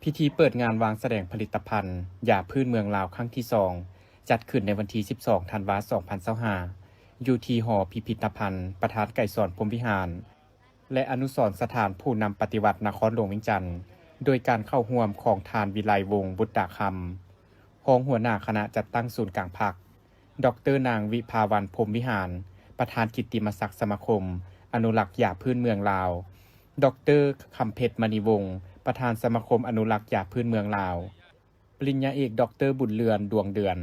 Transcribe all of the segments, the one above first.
ພິທີເປີດງານວາງສະແດງຜະລິດຕະພັນຢາພື້ນເມືອງລາວຄັ້ງທີສອງ ຈັດຂຶ້ນໃນວັນທີສິບສອງ ທັນວາ ສອງພັນຊາວຫ້າ ຢູ່ທີ່ຫໍພິພິດຕະພັນ ປະທານໄກສອນ ພົມວິຫານ ແລະ ອະນຸສອນສະຖານຜູ້ນຳປະຕິວັດນະຄອນຫຼວງວຽງຈັນ ໂດຍການເຂົ້າຮ່ວມຂອງທ່ານ ວິໄລວົງ ບຸດຕາຄຳ ຮອງຫົວໜ້າຄະນະຈັດຕັ້ງສູນກາງພັກ, ດອກເຕີນາງ ວິພາວັນ ພົມວິຫານ ປະທານກິດຕິມະສັກສະມາຄົມອະນຸລັກຢາພື້ນເມືອງລາວ, ດອກເຕີ ຄຳເພັດ ມະນີວົງ ປະທານສະມາຄົມອະນຸລັກຢາພື້ນເມືອງລາວ, ປະລິນຍາເອກ ດອກເຕີ ບຸນເລື່ອນ ດວງເດືອນ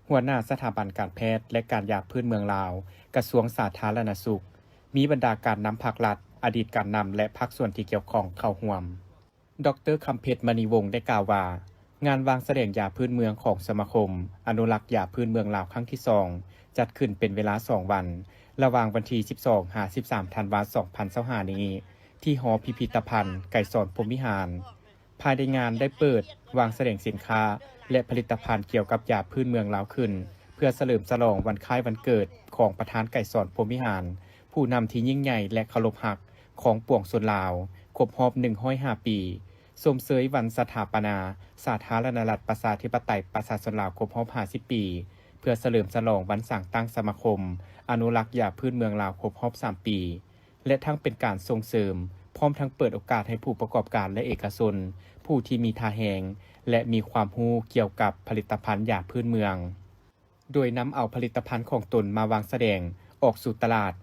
ຫົວໜ້າສະຖາບັນການແພດ ແລະ ການຢາພື້ນເມືອງລາວ ກະຊວງສາທາລະນະສຸກ, ມີບັນດາການນຳພັກລັດ, ອະດີດການນຳ ແລະ ພາກສ່ວນທີ່ກ່ຽວຂ້ອງເຂົ້າຮ່ວມ. ດອກເຕີ ຄຳເພັດ ມະນີວົງ ໄດ້ກ່າວວ່າ, ງານວາງສະແດງຢາພື້ນເມືອງຂອງສະມາຄົມອະນຸລັກຢາພື້ນເມືອງລາວຄັ້ງທີສອງ ຈັດຂຶ້ນເປັນເວລາສອງວັນ, ລະຫວ່າງວັນທີສິບສອງ ຫາ ສິບສາມ ທັນວາ ສອງພັນຊາວຫ້າ ນີ້ ທີ່ຫໍພິພິດຕະພັນໄກສອນ ພົມວິຫານ. ພາຍໃນງານໄດ້ເປີດວາງສະແດງສິນຄ້າ ແລະ ຜະລິດຕະພັນກ່ຽວກັບຢາພື້ນເມືອງລາວຂຶ້ນ ເພື່ອສະເຫຼີມສະຫຼອງວັນຄ້າຍວັນເກີດຂອງປະທານໄກສອນ ພົມວິຫານ, ຜູ້ນຳທີ່ຍິ່ງໃຫຍ່ ແລະ ເຄົາລົບຮັກຂອງປວງຊົນລາວ ຄົບຮອບໜຶ່ງຮ້ອຍຫ້າປີ, ຊົມເຊີຍວັນສະຖາປະນາສາທາລະນະລັດ ປະຊາທິປະໄຕ ປະຊາຊົນລາວ ຄົບຮອບຫ້າສິບປີ, ເພື່ອສະເຫຼີມສະຫຼອງວັນສ້າງຕັ້ງສະມາຄົມອະນຸລັກຢາພື້ນເມືອງລາວ ຄົບຮອບສາມປີ ແລະ ທັງເປັນການສົ່ງເສີມ, ພ້ອມທັງເປີດໂອກາດໃຫ້ຜູ້ປະກອບການ ແລະ ເອກະຊົນ ຜູ້ທີ່ມີທ່າແຮງ ແລະ ມີຄວາມຮູ້ກ່ຽວກັບຜະລິດຕະພັນຢາພື້ນເມືອງ, ໂດຍນຳເອົາຜະລິດຕະພັນຂອງຕົນມາວາງສະແດງອອກສູ່ຕະຫຼາດ.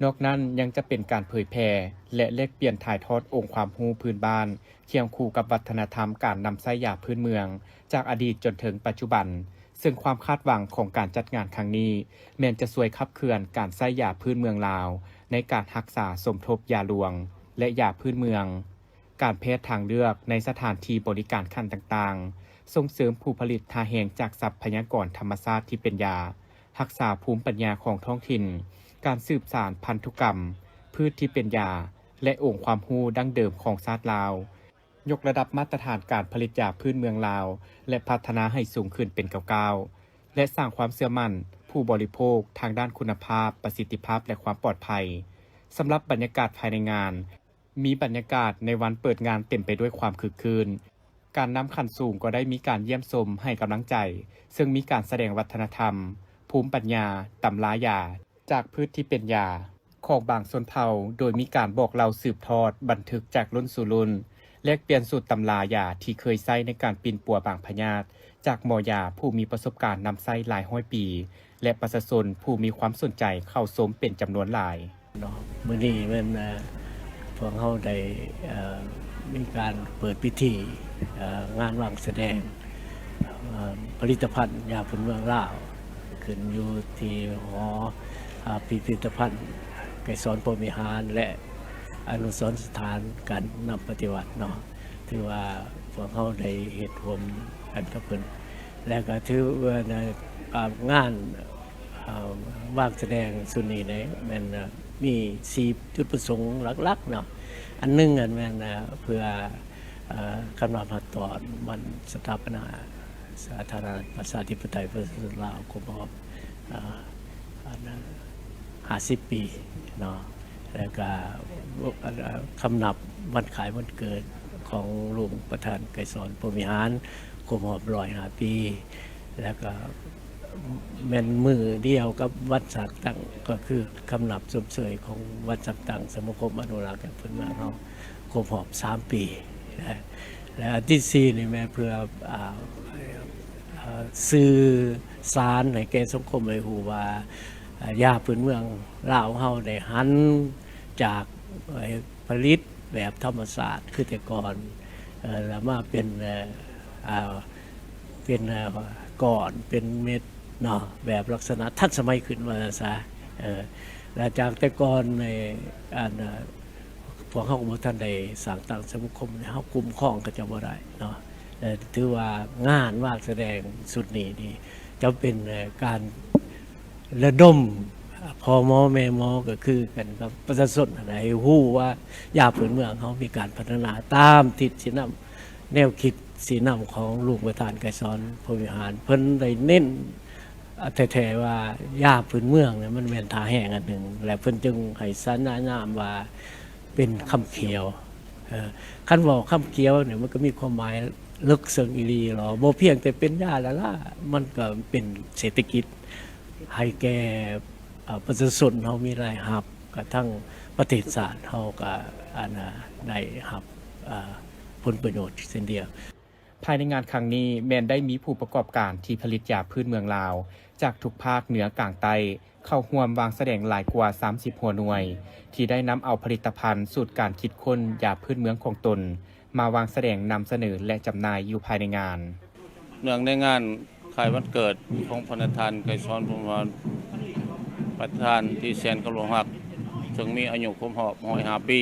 ນອກນັ້ນຍັງຈະເປັນການເຜີຍແຜ່ ແລະ ແລກປ່ຽນຖ່າຍທອດອົງຄວາມຮູ້ພື້ນບ້ານ ຄຽງຄູ່ກັບວັດທະນະທຳການນຳໃຊ້ຢາພື້ນເມືອງ ຈາກອະດີດຈົນເຖິງປັດຈຸບັນ, ເຊິ່ງຄວາມຄາດຫວັງຂອງການຈັດງານຄັ້ງນີ້ ແມ່ນຈະຊ່ວຍຂັບເຄື່ອນການໃຊ້ຢາພື້ນເມືອງລາວ ໃນການຮັກສາສົມທົບຢາຫຼວງ ແລະ ຢາພື້ນເມືອງ, ການແພດທາງເລືອກໃນສະຖານທີ່ບໍລິການຂັ້ນຕ່າງໆ, ສົ່ງເສີມຜູ້ຜະລິດທ່າແຮງຈາກຊັບພະຍາກອນທຳມະຊາດທີ່ເປັນຢາ, ຮັກສາພູມປັນຍາຂອງທ້ອງຖິ່ນ, ການສືບສານພັນທຸກຳພືດທີ່ເປັນຢາ ແລະ ອົງຄວາມຮູ້ດັ້ງເດີມຂອງຊາດລາວ, ຍົກລະດັບມາດຕະຖານການຜະລິດຢາພື້ນເມືອງລາວ ແລະ ພັດທະນາໃຫ້ສູງຂຶ້ນເປັນກ້າວໆ ແລະ ສ້າງຄວາມເຊື່ອໝັ້ນຜູ້ບໍລິໂພກທາງດ້ານຄຸນນະພາບ, ປະສິດທິພາບ ແລະ ຄວາມປອດໄພ. ສຳລັບບັນຍາກາດພາຍໃນງານ, ມີບັນຍາກາດໃນວັນເປີດງານເຕັມໄປດ້ວຍຄວາມຄຶກຄື້ນ, ການນຳຂັ້ນສູງກໍໄດ້ມີການຢ້ຽມຊົມໃຫ້ກຳລັງໃຈ, ເຊິ່ງມີການສະແດງວັດທະນະທຳ, ພູມປັນຍາ, ຕຳລາຢາ, ຈາກພືດທີ່ເປັນຢາຂອງບາງຊົນເຜົ່າ, ໂດຍມີການບອກເລົ່າສືບທອດບັນທຶກຈາກລຸ້ນສູ່ລຸ້ນ, ແລກປ່ຽນສູດຕຳລາຢາທີ່ເຄີຍໃຊ້ໃນການປິ່ນປົວບາງພະຍາດ ຈາກໝໍຢາຜູ້ມີປະສົບການນຳໃຊ້ຫຼາຍຮ້ອຍປີ ແລະ ປະຊາຊົນຜູ້ມີຄວາມສົນໃຈເຂົ້າຊົມເປັນຈຳນວນຫຼາຍ. ເນາະ ມື້ນີ້ແມ່ນ ເອີ ພວກເຮົາໄດ້ ເອີ ມີການເປີດພິທີ ເອີ ງານວາງສະແດງ ເອີ ຜະລິດຕະພັນຢາພື້ນເມືອງລາວ ຂຶ້ນຢູ່ທີ່ຫໍ ອາ ພິພິດຕະພັນໄກສອນ ພົມວິຫານ ແລະ ອະນຸສອນສະຖານການນຳປະຕິວັດເນາະ. ຖືວ່າພວກເຮົາໄດ້ເຮັດຮ່ວມກັນກັບເພິ່ນ ແລະ ກໍຖືວ່າໃນ ອາ ງານ ອາ ວາງສະແດງຊຸດນີ້ນີ້ແມ່ນ ອາ ມີສີ່ຈຸດປະສົງຫຼັກໆເນາະ. ອັນໜຶ່ງ ອັນແມ່ນ ອາ ເພື່ອ ອາ ຄຳນັບຮອດຕອນວັນສະຖາປະນາສາທາລະນະລັດປະຊາທິປະໄຕປະຊາຊົນລາວ ຄົບຮອບ ອາ ອັນ ຫ້າສິບປີເນາະ ແລ້ວກະ ອາ ຄຳນັບວັນຄ້າຍວັນເກີດຂອງຫຼວງປະທານໄກສອນ ພົມວິຫານ ຄົບຮອບຮ້ອຍຫ້າປີ ແລ້ວກະແມ່ນມື້ດຽວກັບວັນສ້າງຕັ້ງ ກໍຄືຄຳນັບຊົມເຊີຍຂອງວັນສ້າງຕັ້ງສະມາຄົມອະນຸລັກ ແລະ ຟື້ນຟູເຮົາ ຄົບຮອບສາມປີ ແລະ ແລະ ອັນທີສີ່ນີ້ແມ່ນເພື່ອ ອາ ອາ ສື່ສານໃຫ້ແກ່ສັງຄົມໄດ້ຮູ້ວ່າ ອາ ຢາພື້ນເມືອງລາວເຮົາໄດ້ຫັນຈາກ ເອີ ຜະລິດແບບທຳມະຊາດຄືແຕ່ກ່ອນ ເອີ ແລ້ວມາເປັນ ເອີ ອາ ເປັນ ເອີ ກ້ອນ ເປັນເມັດເນາະ ແບບລັກສະນະທັນສະໄໝຂຶ້ນວ່າຊັ້ນຊະ ເອີ ແລະ ຈາກແຕ່ກ່ອນໃນ ອັນ ພວກເຮົາກໍບໍ່ທັນໄດ້ສ້າງຕັ້ງສະມາຄົມ ເຮົາຄຸ້ມຄອງເຂົາເຈົ້າບໍ່ໄດ້ເນາະ ແລະ ຖືວ່າງານວາງສະແດງຊຸດນີ້ນີ້ ຈະເປັນ ເອີ ການລະດົມພໍ່ໝໍແມ່ໝໍ ກໍຄືກັນກັບປະຊາຊົນຫັ້ນນະ ໃຫ້ຮູ້ວ່າຢາພື້ນເມືອງເຮົາມີການພັດທະນາຕາມທິດຊີ້ນຳ ແນວຄິດຊີ້ນຳຂອງຫຼວງປະທານໄກສອນ ພົມວິຫານ ເພິ່ນໄດ້ເນັ້ນ ແທ້ໆວ່າຢາພື້ນເມືອງນີ້ມັນແມ່ນທ່າແຮງອັນໜຶ່ງ ແລະ ເພິ່ນຈຶ່ງໃຫ້ສາຍນາມວ່າເປັນຄຳຂຽວ ເອີ ຄັນເວົ້າຄຳຂຽວນີ້ ມັນກໍມີຄວາມໝາຍເລິກເຊິ່ງອີ່ຫຼີເນາະ, ບໍ່ພຽງແຕ່ເປັນຢາແລ້ວລະ ມັນກໍເປັນເສດຖະກິດໃຫ້ແກ່ ເອີ ປະຊາຊົນເຮົາມີລາຍຮັບ, ກະທັງປະເທດຊາດເຮົາກໍ ອັນນ່າ ໄດ້ຮັບ ເອີ ຜົນປະໂຫຍດເຊັ່ນດຽວ. ພາຍໃນງານຄັ້ງນີ້ແມ່ນໄດ້ມີຜູ້ປະກອບການທີ່ຜະລິດຢາພື້ນເມືອງລາວ ຈາກທຸກພາກເໜືອກາງໃຕ້ ເຂົ້າຮ່ວມວາງສະແດງຫຼາຍກວ່າສາມສິບຫົວໜ່ວຍ ທີ່ໄດ້ນຳເອົາຜະລິດຕະພັນສູດການຄິດຄົ້ນຢາພື້ນເມືອງຂອງຕົນ ມາວາງສະແດງນຳສະເໜີ ແລະ ຈຳໜ່າຍຢູ່ພາຍໃນງານ. ເນື່ອງໃນງານ ຄ້າຍວັນເກີດຂອງພະນະທ່ານໄກສອນ ພົມວິຫານ ປະທານທີ່ແສນເຄົາລົບຮັກ ເຊິ່ງມີອາຍຸຄົບຮອບຮ້ອຍຫ້າປີ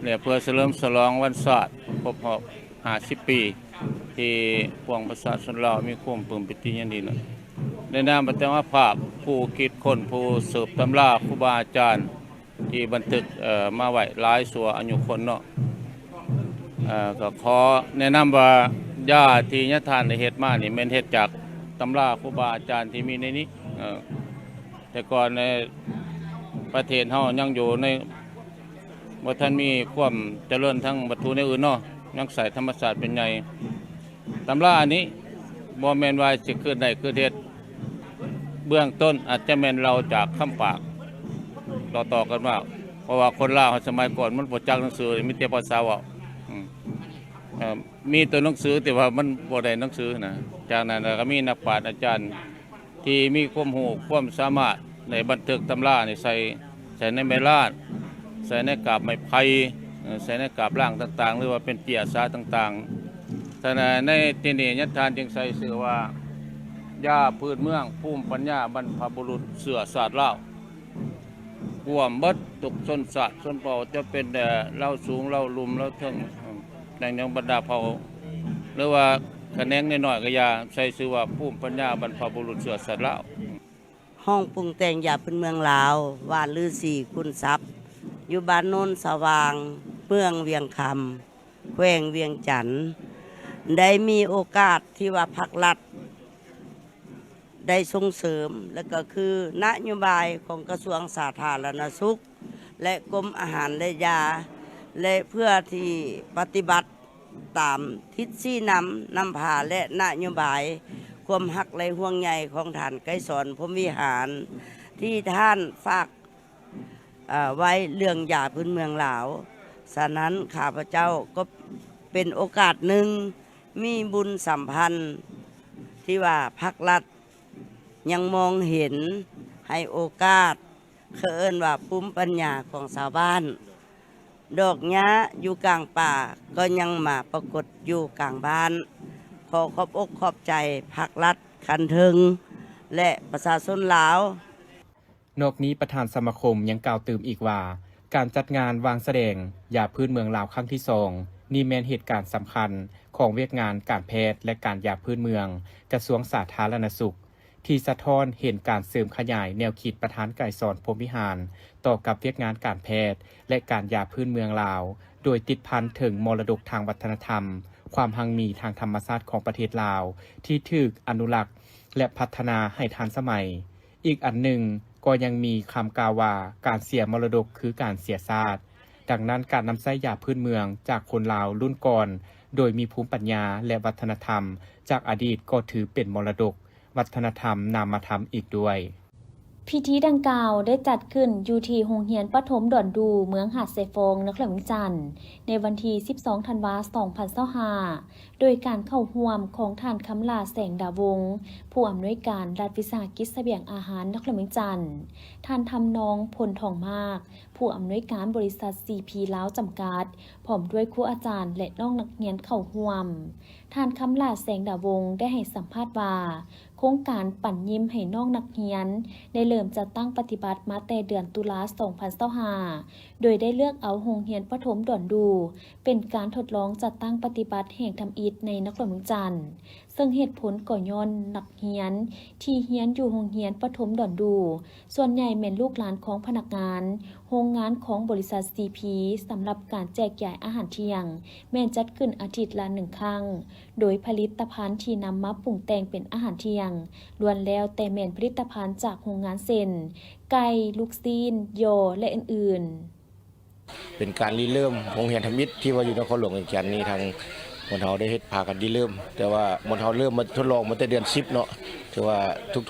ແລະ ເພື່ອສະເຫຼີມສະຫຼອງວັນຊາດຄົບຮອບຫ້າສິບປີ ທີ່ປວງປະຊາຊົນລາວມີຄວາມປຶ້ມປີຕິຍິນດີນັ້ນ ໃນນາມອາຕະມາພາບຜູ້ຄິດຄົ້ນ ຜູ້ສືບຕຳລາຄູບາອາຈານ ທີ່ບັນທຶກ ເອີ ມາໄວ້ຫຼາຍຊົ່ວອາຍຸຄົນເນາະ ເອີ ກໍຂໍແນະນຳວ່າ ຢາທີ່ຍາທ່ານໄດ້ເຮັດມານີ້ ແມ່ນເຮັດຈາກຕຳລາຄູບາອາຈານທີ່ມີໃນນີ້ ເອີ ແຕ່ກ່ອນໃນປະເທດເຮົາຍັງຢູ່ໃນ ບໍ່ທັນມີຄວາມຈະເລີນທາງວັດຖຸແນວອື່ນເນາະ ຍັງໃຊ້ທຳມະຊາດເປັນໃຫຍ່. ຕຳລາອັນນີ້ບໍ່ແມ່ນວ່າຊິຄິດໄດ້ຄິດເຮັດ ເບື້ອງຕົ້ນອາດຈະແມ່ນເລົ່າຈາກຄຳປາກຕໍ່ໆກັນມາ ເພາະວ່າຄົນລາວສະໄໝກ່ອນມັນບໍ່ຈັກໜັງສື ມີແຕ່ພາສາເວົ້າ ເອີ ມີຕົວໜັງສື ແຕ່ວ່າມັນບໍ່ໄດ້ໜັງສືນະ. ຈາກນັ້ນລະກະມີນັກປາດອາຈານ ທີ່ມີຄວາມຮູ້ຄວາມສາມາດ ໄດ້ບັນທຶກຕຳລານີ້ໃສ່ ໃສ່ໃນໄມ້ລານ ໃສ່ໃນກາບໄມ້ໄຜ່ ເອີ ໃສ່ໃນກາບລ້າງຕ່າງໆ ຫຼືວ່າເປັນເຈ້ຍສາຕ່າງໆ. ສະນັ້ນໃນທີ່ນີ້ຍາທ່ານຈຶ່ງໃສ່ຊື່ວ່າ ຢາພື້ນເມືອງ ພູມປັນຍາບັນພະບຸລຸດເຊື້ອຊາດລາວ ກວມເບິດທຸກຊົນຊາດຊົນເຜົ່າ ຈະເປັນ ເອີ ລາວສູງ ລາວລຸ່ມ ລາວເທິງ ແຕ່ງຫຍັງບັນດາເຜົ່າ ຫຼືວ່າຂະແໜງນ້ອຍໆກໍຢ່າ ໃສ່ຊື່ວ່າພູມປັນຍາບັນພະບຸລຸດເຊື້ອຊາດລາວ. ຫ້ອງປຸງແຕ່ງຢາພື້ນເມືອງລາວ ບ້ານລືສີຂຸນຊັບ ຢູ່ບ້ານໂນນສະຫວ່າງ ເມືອງວຽງຄຳ ແຂວງວຽງຈັນ ໄດ້ມີໂອກາດທີ່ວ່າພັກລັດ ໄດ້ສົ່ງເສີມ ແລະ ກໍຄືນະໂຍບາຍຂອງກະຊວງສາທາລະນະສຸກ ແລະ ກົມອາຫານ ແລະ ຢາ ແລະ ເພື່ອທີ່ປະຕິບັດຕາມທິດຊີ້ນຳ ນຳພາ ແລະ ນະໂຍບາຍຄວາມຮັກ ແລະ ຫ່ວງໃຍຂອງທ່ານໄກສອນ ພົມວິຫານ ທີ່ທ່ານຝາກ ເອີ ໄວ້ເລື່ອງຢາພື້ນເມືອງລາວ. ສະນັ້ນ ຂ້າພະເຈົ້າກໍເປັນໂອກາດໜຶ່ງ ມີບຸນສຳພັນທີ່ວ່າພັກລັດຍັງມອງເຫັນ ໃຫ້ໂອກາດ ເຂົາເອີ້ນວ່າພູມປັນຍາຂອງຊາວບ້ານ. ດອກຫຍ້າຢູ່ກາງປ່າກໍຍັງມາປາກົດຢູ່ກາງບ້ານ. ຂໍຂອບອົກຂອບໃຈພັກລັດຂັ້ນເທິງ ແລະ ປະຊາຊົນລາວ. ນອກນີ້ປະທານສະມາຄົມຍັງກ່າວຕື່ມອີກວ່າ ການຈັດງານວາງສະແດງຢາພື້ນເມືອງລາວຄັ້ງທີສອງນີ້ແມ່ນເຫດການສຳຄັນຂອງວຽກງານການແພດ ແລະ ການຢາພື້ນເມືອງ ກະຊວງສາທາລະນະສຸກ ທີ່ສະທ້ອນເຫັນການເສີມຂະຫຍາຍແນວຄິດປະທານໄກສອນ ພົມວິຫານ ຕໍ່ກັບວຽກງານການແພດ ແລະ ການຢາພື້ນເມືອງລາວ ໂດຍຕິດພັນເຖິງມໍລະດົກທາງວັດທະນະທຳ, ຄວາມຮັ່ງມີທາງທຳມະຊາດຂອງປະເທດລາວ ທີ່ຖືກອະນຸລັກ ແລະ ພັດທະນາໃຫ້ທັນສະໄໝ. ອີກອັນໜຶ່ງກໍຍັງມີຄຳກ່າວວ່າ ການເສຍມໍລະດົກຄືການເສຍຊາດ. ດັ່ງນັ້ນ ການນຳໃຊ້ຢາພື້ນເມືອງຈາກຄົນລາວລຸ້ນກ່ອນ ໂດຍມີພູມປັນຍາ ແລະ ວັດທະນະທຳຈາກອະດີດກໍຖືເປັນມໍລະດົກ ວັດທະນະທຳນາມະທຳອີກດ້ວຍ. ພິທີດັ່ງກ່າວໄດ້ຈັດຂຶ້ນຢູ່ທີ່ໂຮງຮຽນປະຖົມດອນດູ ເມືອງຫາດຊາຍຟອງ ນະຄອນຫຼວງວຽງຈັນ ໃນວັນທີສິບສອງ ທັນວາ ສອງພັນຊາວຫ້າ ໂດຍການເຂົ້າຮ່ວມຂອງທ່ານ ຄຳຫຼ້າ ແສງດາວົງ ຜູ້ອຳນວຍການລັດວິສາຫະກິດສະບຽງອາຫານນະຄອນຫຼວງວຽງຈັນ, ທ່ານ ທຳນອງ ພົນທອງມາກ ຜູ້ອຳນວຍການບໍລິສັດ ຊີພີ ລາວ ຈຳກັດ ພ້ອມດ້ວຍຄູອາຈານ ແລະ ນ້ອງນັກຮຽນເຂົ້າຮ່ວມ. ທ່ານ ຄຳຫຼ້າ ແສງດາວົງ ໄດ້ໃຫ້ສຳພາດວ່າ ໂຄງການປັນຍິ້ມໃຫ້ນ້ອງນັກຮຽນ ໄດ້ເລີ່ມຈັດຕັ້ງປະຕິບັດມາແຕ່ເດືອນຕຸລາ ສອງພັນຊາວຫ້າ ໂດຍໄດ້ເລືອກເອົາໂຮງຮຽນປະຖົມດອນດູ ເປັນການທົດລອງຈັດຕັ້ງປະຕິບັດແຫ່ງທຳອິດໃນນະຄອນຫຼວງວຽງຈັນ, ເຊິ່ງເຫດຜົນກໍຍ້ອນນັກຮຽນທີ່ຮຽນຢູ່ໂຮງຮຽນປະຖົມດອນດູ ສ່ວນໃຫຍ່ແມ່ນລູກຫຼານຂອງພະນັກງານໂຮງງານຂອງບໍລິສັດ ຊີພີ ສຳລັບການແຈກຢາຍອາຫານທ່ຽງ ແມ່ນຈັດຂຶ້ນອາທິດລະໜຶ່ງຄັ້ງ, ໂດຍຜະລິດຕະພັນທີ່ນຳມາປຸງແຕ່ງເປັນອາຫານທ່ຽງ ລ້ວນແລ້ວແຕ່ແມ່ນຜະລິດຕະພັນຈາກໂຮງງານເຊັ່ນ ໄກ່, ລູກຊີ້ນ, ຍໍ ແລະ ອື່ນໆ. ເປັນການລິເລີ່ມໂຮງຮຽນທຳອິດທີ່ວ່າຢູ່ນະຄອນຫຼວງວຽງຈັນນີ້ ທາງໝູ່ເຮົາໄດ້ເຮັດພາກັນລິເລີ່ມ, ແຕ່ວ່າໝູ່ເຮົາເລີ່ມມາທົດລອງມາແຕ່ເດືອນສິບເນາະ, ຖືວ່າ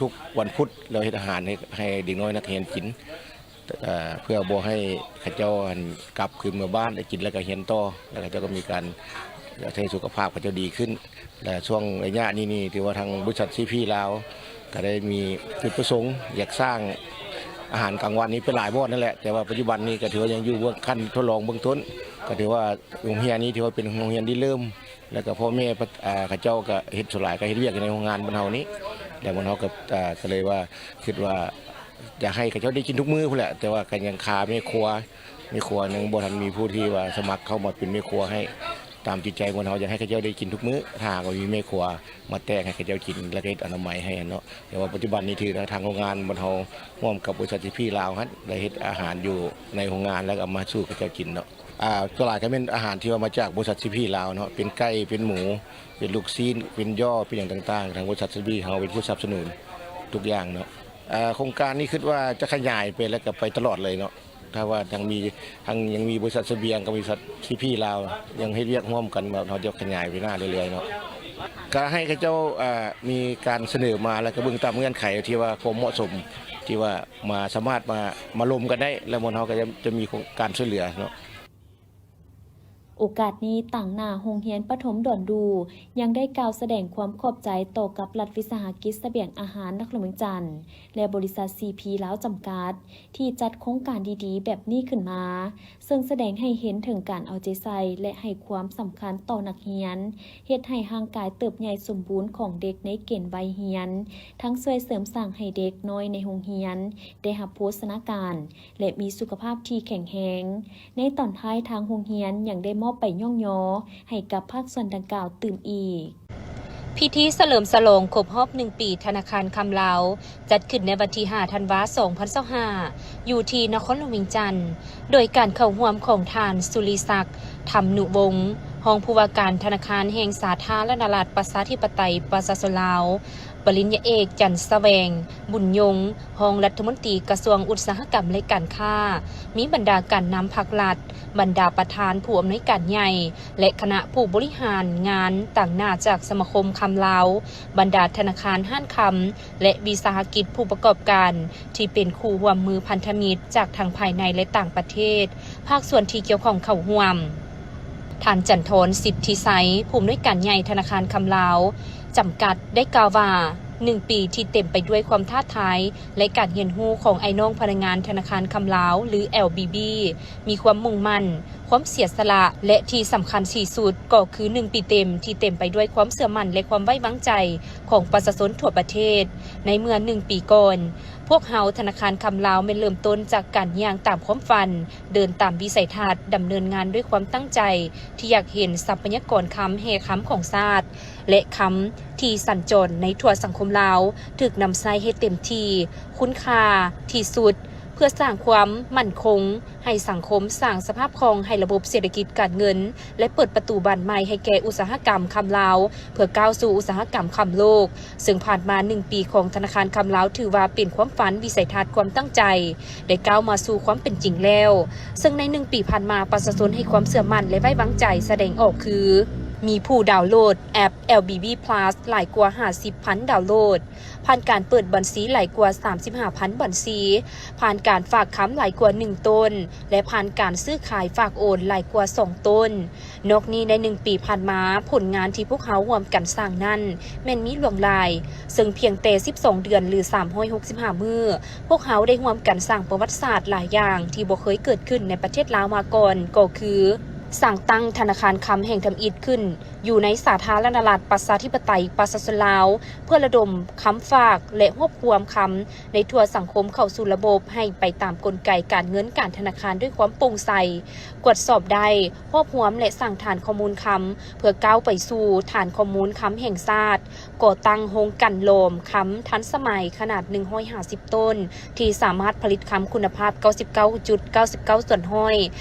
ທຸກໆວັນພຸດລາວເຮັດອາຫານໃຫ້ ໃຫ້ເດັກນ້ອຍນັກຮຽນກິນ ເອີ ເພື່ອບໍ່ໃຫ້ເຂົາເຈົ້າຫັ້ນກັບຄືນເມືອບ້ານ ໄດ້ກິນແລ້ວກໍຮຽນຕໍ່ ແລ້ວເຂົາເຈົ້າກໍມີການ ເຮັດໃຫ້ສຸຂະພາບເຂົາເຈົ້າດີຂຶ້ນ. ແລະ ຊ່ວງໄລຍະນີ້ນີ້ ຖືວ່າທາງບໍລິສັດ ຊີ ພີ ລາວ ກໍໄດ້ມີຈຸດປະສົງຢາກສ້າງອາຫານກາງວັນນີ້ໄປຫຼາຍບ່ອນນັ້ນແຫຼະ, ແຕ່ວ່າປັດຈຸບັນນີ້ກໍຖືວ່າຍັງຢູ່ເບື້ອງຂັ້ນທົດລອງເບື້ອງຕົ້ນ, ກໍຖືວ່າໂຮງຮຽນນີ້ຖືວ່າເປັນໂຮງຮຽນລິເລີ່ມ ແລ້ວກໍພໍ່ແມ່ ອາ ເຂົາເຈົ້າກໍເຮັດ ສ່ວນຫຼາຍກໍເຮັດວຽກຢູ່ໃນໂຮງງານບ້ານເຮົານີ້ ແລ້ວໝູ່ເຮົາກໍ ອາ ກໍເລີຍວ່າ ຄິດວ່າຢາກໃຫ້ເຂົາເຈົ້າໄດ້ກິນທຸກມື້ພຸ້ນແຫຼະ, ແຕ່ວ່າກໍຍັງຂາດແມ່ຄົວ ແມ່ຄົວຍັງບໍ່ທັນມີຜູ້ທີ່ວ່າສະໝັກເຂົ້າມາເປັນແມ່ຄົວໃຫ້ ຕາມຈິດໃຈໝູ່ເຮົາ ຢາກໃຫ້ເຂົາເຈົ້າໄດ້ກິນທຸກມື້ ຖ້າຫາກວ່າມີແມ່ຄົວມາແຕ່ງໃຫ້ເຂົາເຈົ້າກິນ ແລ້ວກໍເຮັດອະນາໄມໃຫ້ຫັ້ນເນາະ. ແຕ່ວ່າປັດຈຸບັນນີ້ຖືວ່າທາງໂຮງງານບ້ານເຮົາຮ່ວມກັບບໍລິສັດ ຊີ ພີ ລາວຫັ້ນ ໄດ້ເຮັດອາຫານຢູ່ໃນໂຮງງານ ແລ້ວກໍເອົາມາສູ່ເຂົາເຈົ້າກິນເນາະ. ອາ ສ່ວນຫຼາຍກໍແມ່ນອາຫານທີ່ວ່າມາຈາກບໍລິສັດ ຊີ ພີ ລາວເນາະ, ເປັນໄກ່ ເປັນໝູ ເປັນລູກຊີ້ນ ເປັນຍໍ ເປັນຫຍັງຕ່າງໆ ທາງບໍລິສັດ ຊີ ພີ ເຮົາເປັນຜູ້ສະໜັບສະໜູນທຸກຢ່າງເນາະ. ອາ ໂຄງການນີ້ຄິດວ່າຈະຂະຫຍາຍໄປ ແລ້ວກໍໄປຕະຫຼອດເລີຍເນາະ. ຖ້າວ່າຍັງມີ ທັງຍັງມີບໍລິສັດສະບຽງກັບບໍລິສັດ ຊີ ພີ ລາວ ຍັງເຮັດວຽກຮ່ວມກັນ ເຮົາຈະຂະຫຍາຍໄປໜ້າເລື້ອຍໆເນາະ. ກໍໃຫ້ເຂົາເຈົ້າ ອາ ມີການສະເໜີມາ ແລ້ວກໍເບິ່ງຕາມເງື່ອນໄຂທີ່ວ່າຄວາມເໝາະສົມ ທີ່ວ່າມາສາມາດມາ ມາລົມກັນໄດ້ ແລ້ວໝູ່ເຮົາກໍຈະ ຈະມີການຊ່ວຍເຫຼືອເນາະ. ໂອກາດນີ້, ຕາງໜ້າໂຮງຮຽນປະຖົມດອນດູ ຍັງໄດ້ກ່າວສະແດງຄວາມຂອບໃຈຕໍ່ກັບລັດວິສາຫະກິດສະບຽງອາຫານນະຄອນຫຼວງວຽງຈັນ ແລະ ບໍລິສັດ ຊີ ພີ ລາວ ຈຳກັດ ທີ່ຈັດໂຄງການດີໆແບບນີ້ຂຶ້ນມາ, ເຊິ່ງສະແດງໃຫ້ເຫັນເຖິງການເອົາໃຈໃສ່ ແລະ ໃຫ້ຄວາມສຳຄັນຕໍ່ນັກຮຽນ, ເຮັດໃຫ້ຮ່າງກາຍເຕີບໃຫຍ່ສົມບູນຂອງເດັກໃນເກນໄວຮຽນ, ທັງຊ່ວຍເສີມສ້າງໃຫ້ເດັກນ້ອຍໃນໂຮງຮຽນໄດ້ຮັບໂພຊະນາການ ແລະ ມີສຸຂະພາບທີ່ແຂງແຮງ. ໃນຕອນທ້າຍ, ທາງໂຮງຮຽນຍັງໄດ້ມອບໃບຍ້ອງຍໍໃຫ້ກັບພາກສ່ວນດັ່ງກ່າວຕື່ມອີກ. ພິທີສະເຫຼີມສະຫຼອງຄົບຮອບໜຶ່ງປີທະນາຄານຄຳລາວ ຈັດຂຶ້ນໃນວັນທີຫ້າ ທັນວາ ສອງພັນຊາວຫ້າ ຢູ່ທີ່ນະຄອນຫຼວງວຽງຈັນ ໂດຍການເຂົ້າຮ່ວມຂອງທ່ານ ສຸລິສັກ ທຳນຸວົງ ຮອງຜູ້ວ່າການທະນາຄານແຫ່ງສາທາລະນະລັດ ປະຊາທິປະໄຕ ປະຊາຊົນລາວ, ປະລິນຍາເອກ ຈັນສະແຫວງ ບຸນຍົງ ຮອງລັດຖະມົນຕີກະຊວງອຸດສາຫະກຳ ແລະ ການຄ້າ, ມີບັນດາການນຳພັກລັດ, ບັນດາປະທານຜູ້ອຳນວຍການໃຫຍ່ ແລະ ຄະນະຜູ້ບໍລິຫານງານຕາງໜ້າຈາກສະມາຄົມຄຳລາວ, ບັນດາທະນາຄານ, ຮ້ານຄຳ ແລະ ວິສາຫະກິດຜູ້ປະກອບການ ທີ່ເປັນຄູ່ຮ່ວມມືພັນທະມິດຈາກທັງພາຍໃນ ແລະ ຕ່າງປະເທດ, ພາກສ່ວນທີ່ກ່ຽວຂ້ອງເຂົ້າຮ່ວມ. ທ່ານ ຈັນທອນ ສິດທິໄຊ ຜູ້ອຳນວຍການໃຫຍ່ ທະນາຄານຄຳລາວ ຈຳກັດ ໄດ້ກ່າວວ່າ, ໜຶ່ງປີທີ່ເຕັມໄປດ້ວຍຄວາມທ້າທາຍ ແລະ ການຮຽນຮູ້ຂອງອ້າຍນ້ອງພະນັກງານທະນາຄານຄຳລາວ ຫຼື ແອລບີບີ ມີຄວາມມຸ່ງໝັ້ນ, ຄວາມເສຍສະຫຼະ ແລະ ທີ່ສຳຄັນທີ່ສຸດກໍຄືໜຶ່ງປີເຕັມທີ່ເຕັມໄປດ້ວຍຄວາມເຊື່ອໝັ້ນ ແລະ ຄວາມໄວ້ວາງໃຈຂອງປະຊາຊົນທົ່ວປະເທດ. ໃນເມື່ອໜຶ່ງປີກ່ອນ, ພວກເຮົາທະນາຄານຄຳລາວແມ່ນເລີ່ມຕົ້ນຈາກການຍ່າງຕາມຄວາມຝັນ, ເດີນຕາມວິໄສທັດ, ດຳເນີນງານດ້ວຍຄວາມຕັ້ງໃຈທີ່ຢາກເຫັນຊັບພະຍາກອນຄຳແຮ່ຄຳຂອງຊາດ ແລະ ຄຳທີ່ສັນຈອນໃນທົ່ວສັງຄົມລາວ ຖືກນຳໃຊ້ໃຫ້ເຕັມທີ່, ຄຸນຄ່າທີ່ສຸດ ເພື່ອສ້າງຄວາມໝັ້ນຄົງໃຫ້ສັງຄົມ, ສ້າງສະພາບຄ່ອງໃຫ້ລະບົບເສດຖະກິດການເງິນ ແລະ ເປີດປະຕູບານໃໝ່ໃຫ້ແກ່ອຸດສາຫະກຳຄຳລາວ ເພື່ອກ້າວສູ່ອຸດສາຫະກຳຄຳໂລກ, ເຊິ່ງຜ່ານມາໜຶ່ງປີຂອງທະນາຄານຄຳລາວຖືວ່າເປັນຄວາມຝັນ, ວິໄສທັດ, ຄວາມຕັ້ງໃຈ ໄດ້ກ້າວມາສູ່ຄວາມເປັນຈິງແລ້ວ. ເຊິ່ງໃນໜຶ່ງປີຜ່ານມາ, ປະຊາຊົນໃຫ້ຄວາມເຊື່ອໝັ້ນ ແລະ ໄວ້ວາງໃຈສະແດງອອກຄື ມີຜູ້ດາວໂຫຼດແອັບ ແອລບີບີພລັສ ຫຼາຍກວ່າຫ້າສິບພັນດາວໂຫຼດ, ຜ່ານການເປີດບັນຊີຫຼາຍກວ່າສາມສິບຫ້າພັນບັນຊີ, ຜ່ານການຝາກຄຳຫຼາຍກວ່າໜຶ່ງໂຕນ ແລະ ຜ່ານການຊື້ຂາຍຝາກໂອນຫຼາຍກວ່າສອງໂຕນ. ນອກນີ້, ໃນໜຶ່ງປີຜ່ານມາ, ຜົນງານທີ່ພວກເຮົາຮ່ວມກັນສ້າງນັ້ນ ແມ່ນມີຫຼວງຫຼາຍ, ເຊິ່ງພຽງແຕ່ສິບສອງເດືອນ ຫຼື ສາມຮ້ອຍຫົກສິບຫ້າມື້, ພວກເຮົາໄດ້ຮ່ວມກັນສ້າງປະຫວັດສາດຫຼາຍຢ່າງທີ່ບໍ່ເຄີຍເກີດຂຶ້ນໃນປະເທດລາວມາກ່ອນ, ກໍຄື ສ້າງຕັ້ງທະນາຄານຄຳແຫ່ງທຳອິດຂຶ້ນຢູ່ໃນສາທາລະນະລັດ ປະຊາທິປະໄຕ ປະຊາຊົນລາວ ເພື່ອລະດົມຄຳຝາກ ແລະ ຮວບຮວມຄຳໃນທົ່ວສັງຄົມເຂົ້າສູ່ລະບົບໃຫ້ໄປຕາມກົນໄກການເງິນການທະນາຄານດ້ວຍຄວາມໂປ່ງໃສ, ກວດສອບໄດ້, ຮວບຮວມ ແລະ ສ້າງຖານຂໍ້ມູນຄຳ ເພື່ອກ້າວໄປສູ່ຖານຂໍ້ມູນຄຳແຫ່ງຊາດ, ກໍ່ຕັ້ງໂຮງກັ່ນຫຼອມຄຳທັນສະໄໝຂະໜາດໜຶ່ງຮ້ອຍຫ້າສິບໂຕນ ທີ່ສາມາດຜະລິດຄຳຄຸນນະພາບເກົ້າສິບເກົ້າຈຸດເກົ້າສິບເກົ້າສ່ວນຮ້ອຍ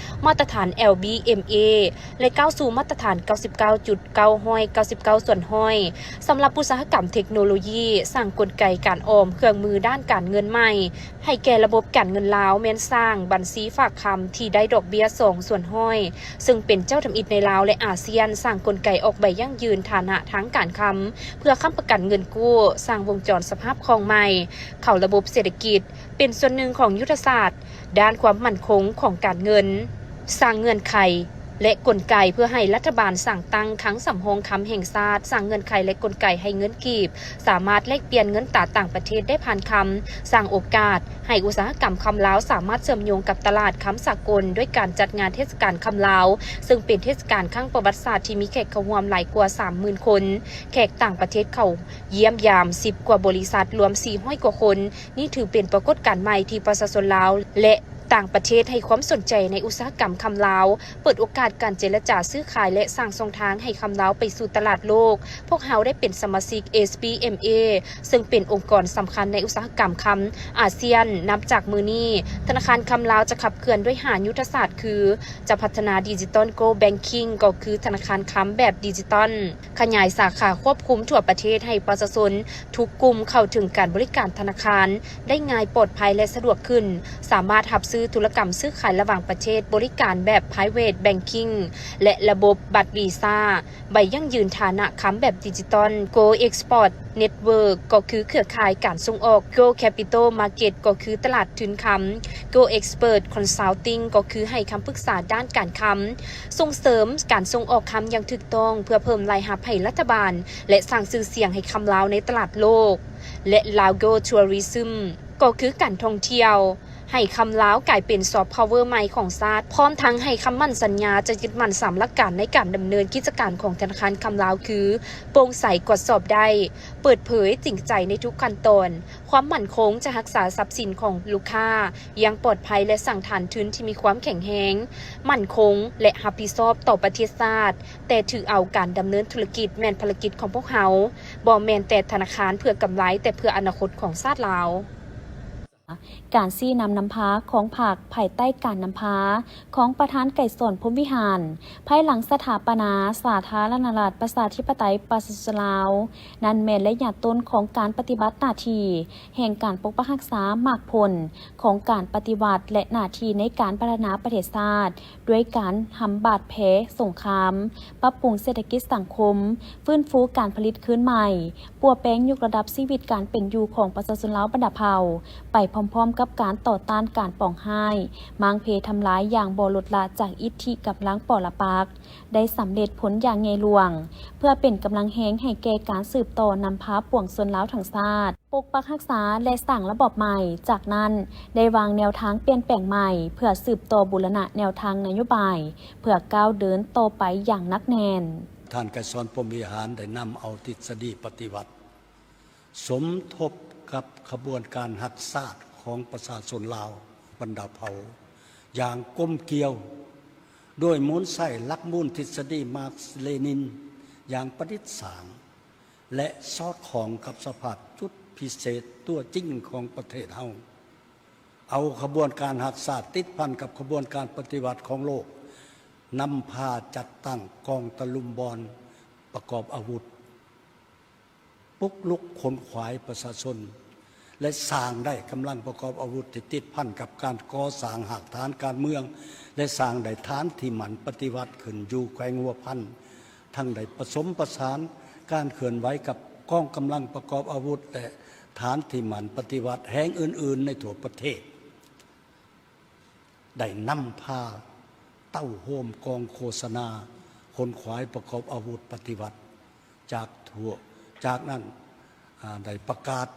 ມາດຕະຖານ ແອລບີເອັມເອ ແລະ ກ້າວສູ່ມາດຕະຖານເກົ້າສິບເກົ້າຈຸດເກົ້າຮ້ອຍເກົ້າສິບເກົ້າສ່ວນຮ້ອຍ. ສຳລັບອຸດສາຫະກຳເທັກໂນໂລຢີ, ສ້າງກົນໄກການອອມເຄື່ອງມືດ້ານການເງິນໃໝ່ ໃຫ້ແກ່ລະບົບການເງິນລາວ ແມ່ນສ້າງບັນຊີຝາກຄຳທີ່ໄດ້ດອກເບ້ຍສອງສ່ວນຮ້ອຍ ເຊິ່ງເປັນເຈົ້າທຳອິດໃນລາວ ແລະ ອາຊຽນ, ສ້າງກົນໄກອອກໃບຢັ້ງຢືນຖານະທາງການຄຳ ເພື່ອຄ້ຳປະກັນເງິນກູ້, ສ້າງວົງຈອນສະພາບຄ່ອງໃໝ່ເຂົ້າລະບົບເສດຖະກິດ, ເປັນສ່ວນໜຶ່ງຂອງຍຸດທະສາດດ້ານຄວາມໝັ້ນຄົງຂອງການເງິນ, ສ້າງເງື່ອນໄຂ ແລະ ກົນໄກເພື່ອໃຫ້ລັດຖະບານສ້າງຕັ້ງຄັງສຳຮອງຄຳແຫ່ງຊາດ, ສ້າງເງື່ອນໄຂ ແລະ ກົນໄກໃຫ້ເງິນກີບສາມາດແລກປ່ຽນເງິນຕາຕ່າງປະເທດໄດ້ຜ່ານຄຳ, ສ້າງໂອກາດໃຫ້ອຸດສາຫະກຳຄຳລາວສາມາດເຊື່ອມໂຍງກັບຕະຫຼາດຄຳສາກົນ ດ້ວຍການຈັດງານເທດສະການຄຳລາວ, ເຊິ່ງເປັນເທດສະການຄັ້ງປະຫວັດສາດທີ່ມີແຂກເຂົ້າຮ່ວມຫຼາຍກວ່າສາມໝື່ນຄົນ, ແຂກຕ່າງປະເທດເຂົ້າຢ້ຽມຢາມສິບກວ່າບໍລິສັດ, ລວມສີ່ຮ້ອຍກວ່າຄົນ. ນີ້ຖືເປັນປາກົດການໃໝ່ທີ່ປະຊາຊົນລາວ ແລະ ຕ່າງປະເທດໃຫ້ຄວາມສົນໃຈໃນອຸດສາຫະກຳຄຳລາວ, ເປີດໂອກາດການເຈລະຈາຊື້ຂາຍ ແລະ ສ້າງຊ່ອງທາງໃຫ້ຄຳລາວໄປສູ່ຕະຫຼາດໂລກ. ພວກເຮົາໄດ້ເປັນສະມາຊິກ ເອສ ພີ ເອັມ ເອ ເຊິ່ງເປັນອົງກອນສຳຄັນໃນອຸດສາຫະກຳຄຳອາຊຽນ. ນັບຈາກມື້ນີ້, ທະນາຄານຄຳລາວຈະຂັບເຄື່ອນດ້ວຍຫ້າຍຸດທະສາດຄື ຈະພັດທະນາດິຈິຕອນໂກລແບັງກິ້ງ ກໍຄືທະນາຄານຄຳແບບດິຈິຕອນ, ຂະຫຍາຍສາຂາຄວບຄຸມທົ່ວປະເທດໃຫ້ປະຊາຊົນ ທຸກກຸ່ມເຂົ້າເຖິງການບໍລິການທະນາຄານໄດ້ງ່າຍ, ປອດໄພ ແລະ ສະດວກຂຶ້ນ, ສາມາດຮັບຊື້ທຸລະກຳຊື້ຂາຍລະຫວ່າງປະເທດ, ບໍລິການແບບ private banking ແລະ ລະບົບບັດວີຊາ, ໃບຢັ້ງຢືນຖານະຄຳແບບດິຈິຕອນ, Gold Export Network ກໍຄືເຄືອຂ່າຍການສົ່ງອອກ, Gold Capital Market ກໍຄືຕະຫຼາດທຶນຄຳ, Gold Expert Consulting ກໍຄືໃຫ້ຄຳປຶກສາດ້ານການຄຳ, ສົ່ງເສີມການສົ່ງອອກຄຳຢ່າງຖືກຕ້ອງ ເພື່ອເພີ່ມລາຍຮັບໃຫ້ລັດຖະບານ ແລະ ສ້າງຊື່ສຽງໃຫ້ຄຳລາວໃນຕະຫຼາດໂລກ ແລະ Lao Go Tourism ກໍຄືການທ່ອງທ່ຽວ, ໃຫ້ຄຳລາວກາຍເປັນ soft power ໃໝ່ຂອງຊາດ, ພ້ອມທັງໃຫ້ຄຳໝັ້ນສັນຍາຈະຍຶດໝັ້ນສາມຫຼັກການໃນການດຳເນີນກິດຈະການຂອງທະນາຄານຄຳລາວຄື ໂປ່ງໃສ, ກວດສອບໄດ້, ເປີດເຜີຍ, ຈິງໃຈໃນທຸກຂັ້ນຕອນ. ຄວາມໝັ້ນຄົງຈະຮັກສາຊັບສິນຂອງລູກຄ້າຢ່າງປອດໄພ ແລະ ສ້າງຖານທຶນທີ່ມີຄວາມແຂງແຮງ, ໝັ້ນຄົງ ແລະ ຮັບຜິດຊອບຕໍ່ປະເທດຊາດ, ແຕ່ຖືເອົາການດຳເນີນທຸລະກິດແມ່ນພາລະກິດຂອງພວກເຮົາ, ບໍ່ແມ່ນແຕ່ທະນາຄານເພື່ອກຳໄລ, ແຕ່ເພື່ອອະນາຄົດຂອງຊາດລາວ. ການຊີ້ນຳນຳພາຂອງພັກພາຍໃຕ້ການນຳພາຂອງປະທານໄກສອນ ພົມວິຫານ ພາຍຫຼັງສະຖາປະນາສາທາລະນະລັດ ປະຊາທິປະໄຕ ປະຊາຊົນລາວ ນັ້ນແມ່ນໄລຍະຕົ້ນຂອງການປະຕິບັດໜ້າທີ່ແຫ່ງການປົກປັກຮັກສາໝາກຜົນຂອງການປະຕິວັດ ແລະ ໜ້າທີ່ໃນການພັດທະນາປະເທດຊາດ ດ້ວຍການຫຳບາດແຜສົງຄາມ, ປັບປຸງເສດຖະກິດສັງຄົມ, ຟື້ນຟູການຜະລິດຄືນໃໝ່, ປົວແປງຍົກລະດັບຊີວິດການເປັນຢູ່ຂອງປະຊາຊົນລາວບັນດາເຜົ່າ ໄປພ້ອມໆກັບການຕໍ່ຕ້ານການປອງຮ້າຍ, ມ້າງເພທຳລາຍຢ່າງບໍ່ລົດລະຈາກອິດທິກຳລັງປໍລະປັກ ໄດ້ສຳເລັດຜົນຢ່າງໃຫຍ່ຫຼວງ, ເພື່ອເປັນກຳລັງແຮງໃຫ້ແກ່ການສືບຕໍ່ນຳພາປວງຊົນລາວທັງຊາດ ປົກປັກຮັກສາ ແລະ ສ້າງລະບອບໃໝ່. ຈາກນັ້ນ ໄດ້ວາງແນວທາງປ່ຽນແປງໃໝ່ ເພື່ອສືບຕໍ່ບູລະນະແນວທາງນະໂຍບາຍ ເພື່ອກ້າວເດີນຕໍ່ໄປຢ່າງໜັກແໜ້ນ. ທ່ານໄກສອນ ພົມວິຫານ ໄດ້ນຳເອົາທິດສະດີປະຕິວັດ ສົມທົບກັບຂະບວນການຮັກຊາດຂອງປະຊາຊົນລາວບັນດາເຜົ່າຢ່າງກົມກຽວ, ໂດຍໝູນໃຊ້ຫຼັກມູນທິດສະດີມາກສ-ເລນິນຢ່າງປະດິດສ້າງ ແລະ ສອດຄ່ອງກັບສະພາບຈຸດພິເສດຕົວຈິງຂອງປະເທດເຮົາ, ເອົາຂະບວນການຮັກຊາດຕິດພັນກັບຂະບວນການປະຕິວັດຂອງໂລກ, ນຳພາຈັດຕັ້ງກອງຕະລຸມບອນປະກອບອາວຸດ, ປຸກລຸກຂົນຂວາຍປະຊາຊົນ ແລະ ສ້າງໄດ້ກຳລັງປະກອບອາວຸດທີ່ຕິດພັນກັບການກໍ່ສ້າງຮາກຖານການເມືອງ ແລະ ສ້າງໄດ້ຖານທີ່ໝັ້ນປະຕິວັດຂຶ້ນຢູ່ແຂວງຫົວພັນ, ທັງໄດ້ປະສົມປະສານການເຄື່ອນໄຫວກັບກອງກຳລັງປະກອບອາວຸດ ແລະ ຖານທີ່ໝັ້ນປະຕິວັດແຫ່ງອື່ນໆໃນທົ່ວປະເທດ. ໄດ້ນຳພາເຕົ້າໂຮມກອງໂຄສະນາຂົນຂວາຍປະກອບອາວຸດປະຕິວັດຈາກທົ່ວ, ຈາກນັ້ນ, ອາ, ໄດ້ປະກາດ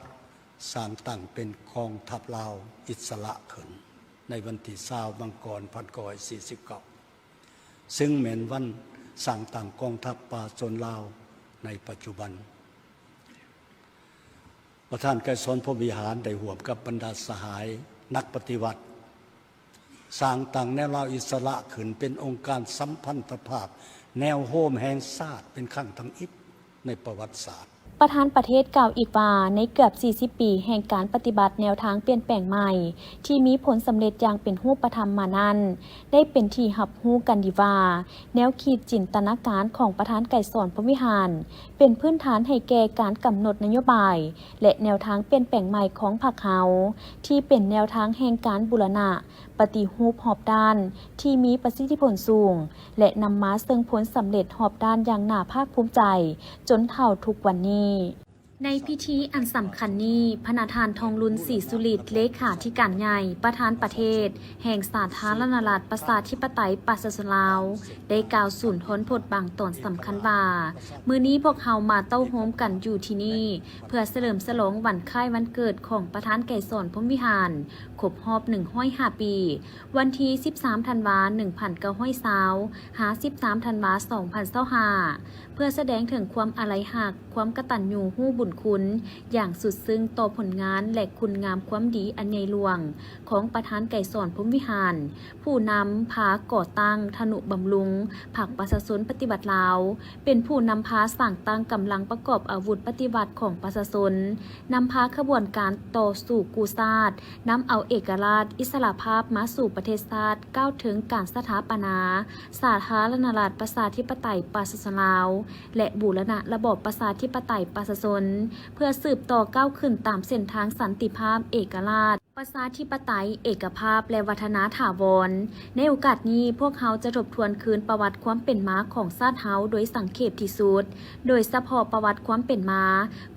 ສ້າງຕັ້ງເປັນກອງທັບລາວອິດສະຫຼະຂຶ້ນໃນວັນທີຊາວ ມັງກອນ ພັນເກົ້າຮ້ອຍສີ່ສິບເກົ້າ ເຊິ່ງແມ່ນວັນສ້າງຕັ້ງກອງທັບປະຊາຊົນລາວໃນປັດຈຸບັນ. ປະທານໄກສອນ ພົມວິຫານ ໄດ້ຮ່ວມກັບບັນດາສະຫາຍນັກປະຕິວັດ ສ້າງຕັ້ງແນວລາວອິດສະຫຼະຂຶ້ນເປັນອົງການສຳພັນທະພາບແນວໂຮມແຫ່ງຊາດເປັນຄັ້ງທຳອິດໃນປະຫວັດສາດ. ປະທານປະເທດກ່າວອີກວ່າ ໃນເກືອບສີ່ສິບປີແຫ່ງການປະຕິບັດແນວທາງປ່ຽນແປງໃໝ່ ທີ່ມີຜົນສຳເລັດຢ່າງເປັນຮູບປະທຳມານັ້ນ, ໄດ້ເປັນທີ່ຮັບຮູ້ກັນດີວ່າ ແນວຄິດຈິນຕະນາການຂອງປະທານໄກສອນ ພົມວິຫານ ເປັນພື້ນຖານໃຫ້ແກ່ການກຳນົດນະໂຍບາຍ ແລະ ແນວທາງປ່ຽນແປງໃໝ່ຂອງພັກເຮົາ, ທີ່ເປັນແນວທາງແຫ່ງການບູລະນະ ປະຕິຮູບຮອບດ້ານທີ່ມີປະສິດທິຜົນສູງ ແລະ ນຳມາເຊິ່ງຜົນສຳເລັດຮອບດ້ານຢ່າງໜ້າພາກພູມໃຈ ຈົນເທົ່າທຸກວັນນີ້. ໃນພິທີອັນສຳຄັນນີ້, ພະນະທ່ານ ທອງລຸນ ສີສຸລິດ ເລຂາທິການໃຫຍ່ ປະທານປະເທດແຫ່ງສາທາລະນະລັດ ປະຊາທິປະໄຕ ປະຊາຊົນລາວ ໄດ້ກ່າວສູນທອນພົດບາງຕອນສຳຄັນວ່າ, ມື້ນີ້ພວກເຮົາມາເຕົ້າໂຮມກັນຢູ່ທີ່ນີ້ ເພື່ອສະເຫຼີມສະຫຼອງວັນຄ້າຍວັນເກີດຂອງປະທານໄກສອນ ພົມວິຫານ ຄົບຮອບໜຶ່ງຮ້ອຍຫ້າປີ, ວັນທີສິບສາມ ທັນວາ ໜຶ່ງພັນເກົ້າຮ້ອຍຊາວ ຫາ ສິບສາມ ທັນວາ ສອງພັນຊາວຫ້າ ເພື່ອສະແດງເຖິງຄວາມອາໄລຮັກ, ຄວາມກະຕັນຍູຮູ້ບຸນຄຸນຢ່າງສຸດຊຶ້ງຕໍ່ຜົນງານ ແລະ ຄຸນງາມຄວາມດີອັນໃຫຍ່ຫຼວງຂອງປະທານໄກສອນ ພົມວິຫານ, ຜູ້ນຳພາກໍ່ຕັ້ງ, ທະນຸບຳລຸງພັກປະຊາຊົນປະຕິວັດລາວ, ເປັນຜູ້ນຳພາສ້າງຕັ້ງກຳລັງປະກອບອາວຸດປະຕິວັດຂອງປະຊາຊົນ, ນຳພາຂະບວນການຕໍ່ສູ້ກູ້ຊາດ, ນຳເອົາເອກະລາດ, ອິດສະຫຼະພາບມາສູ່ປະເທດຊາດ, ກ້າວເຖິງການສະຖາປະນາສາທາລະນະລັດ ປະຊາທິປະໄຕ ປະຊາຊົນລາວ ແລະ ບູລະນະລະບອບປະຊາທິປະໄຕ ປະຊາຊົນ ເພື່ອສືບຕໍ່ກ້າວຂຶ້ນຕາມເສັ້ນທາງສັນຕິພາບ, ເອກະລາດ, ປະຊາທິປະໄຕ, ເອກະພາບ ແລະ ວັດທະນາຖາວອນ. ໃນໂອກາດນີ້, ພວກເຮົາຈະທົບທວນຄືນປະຫວັດຄວາມເປັນມາຂອງຊາດເຮົາໂດຍສັງເຂບທີ່ສຸດ, ໂດຍສະເພາະປະຫວັດຄວາມເປັນມາ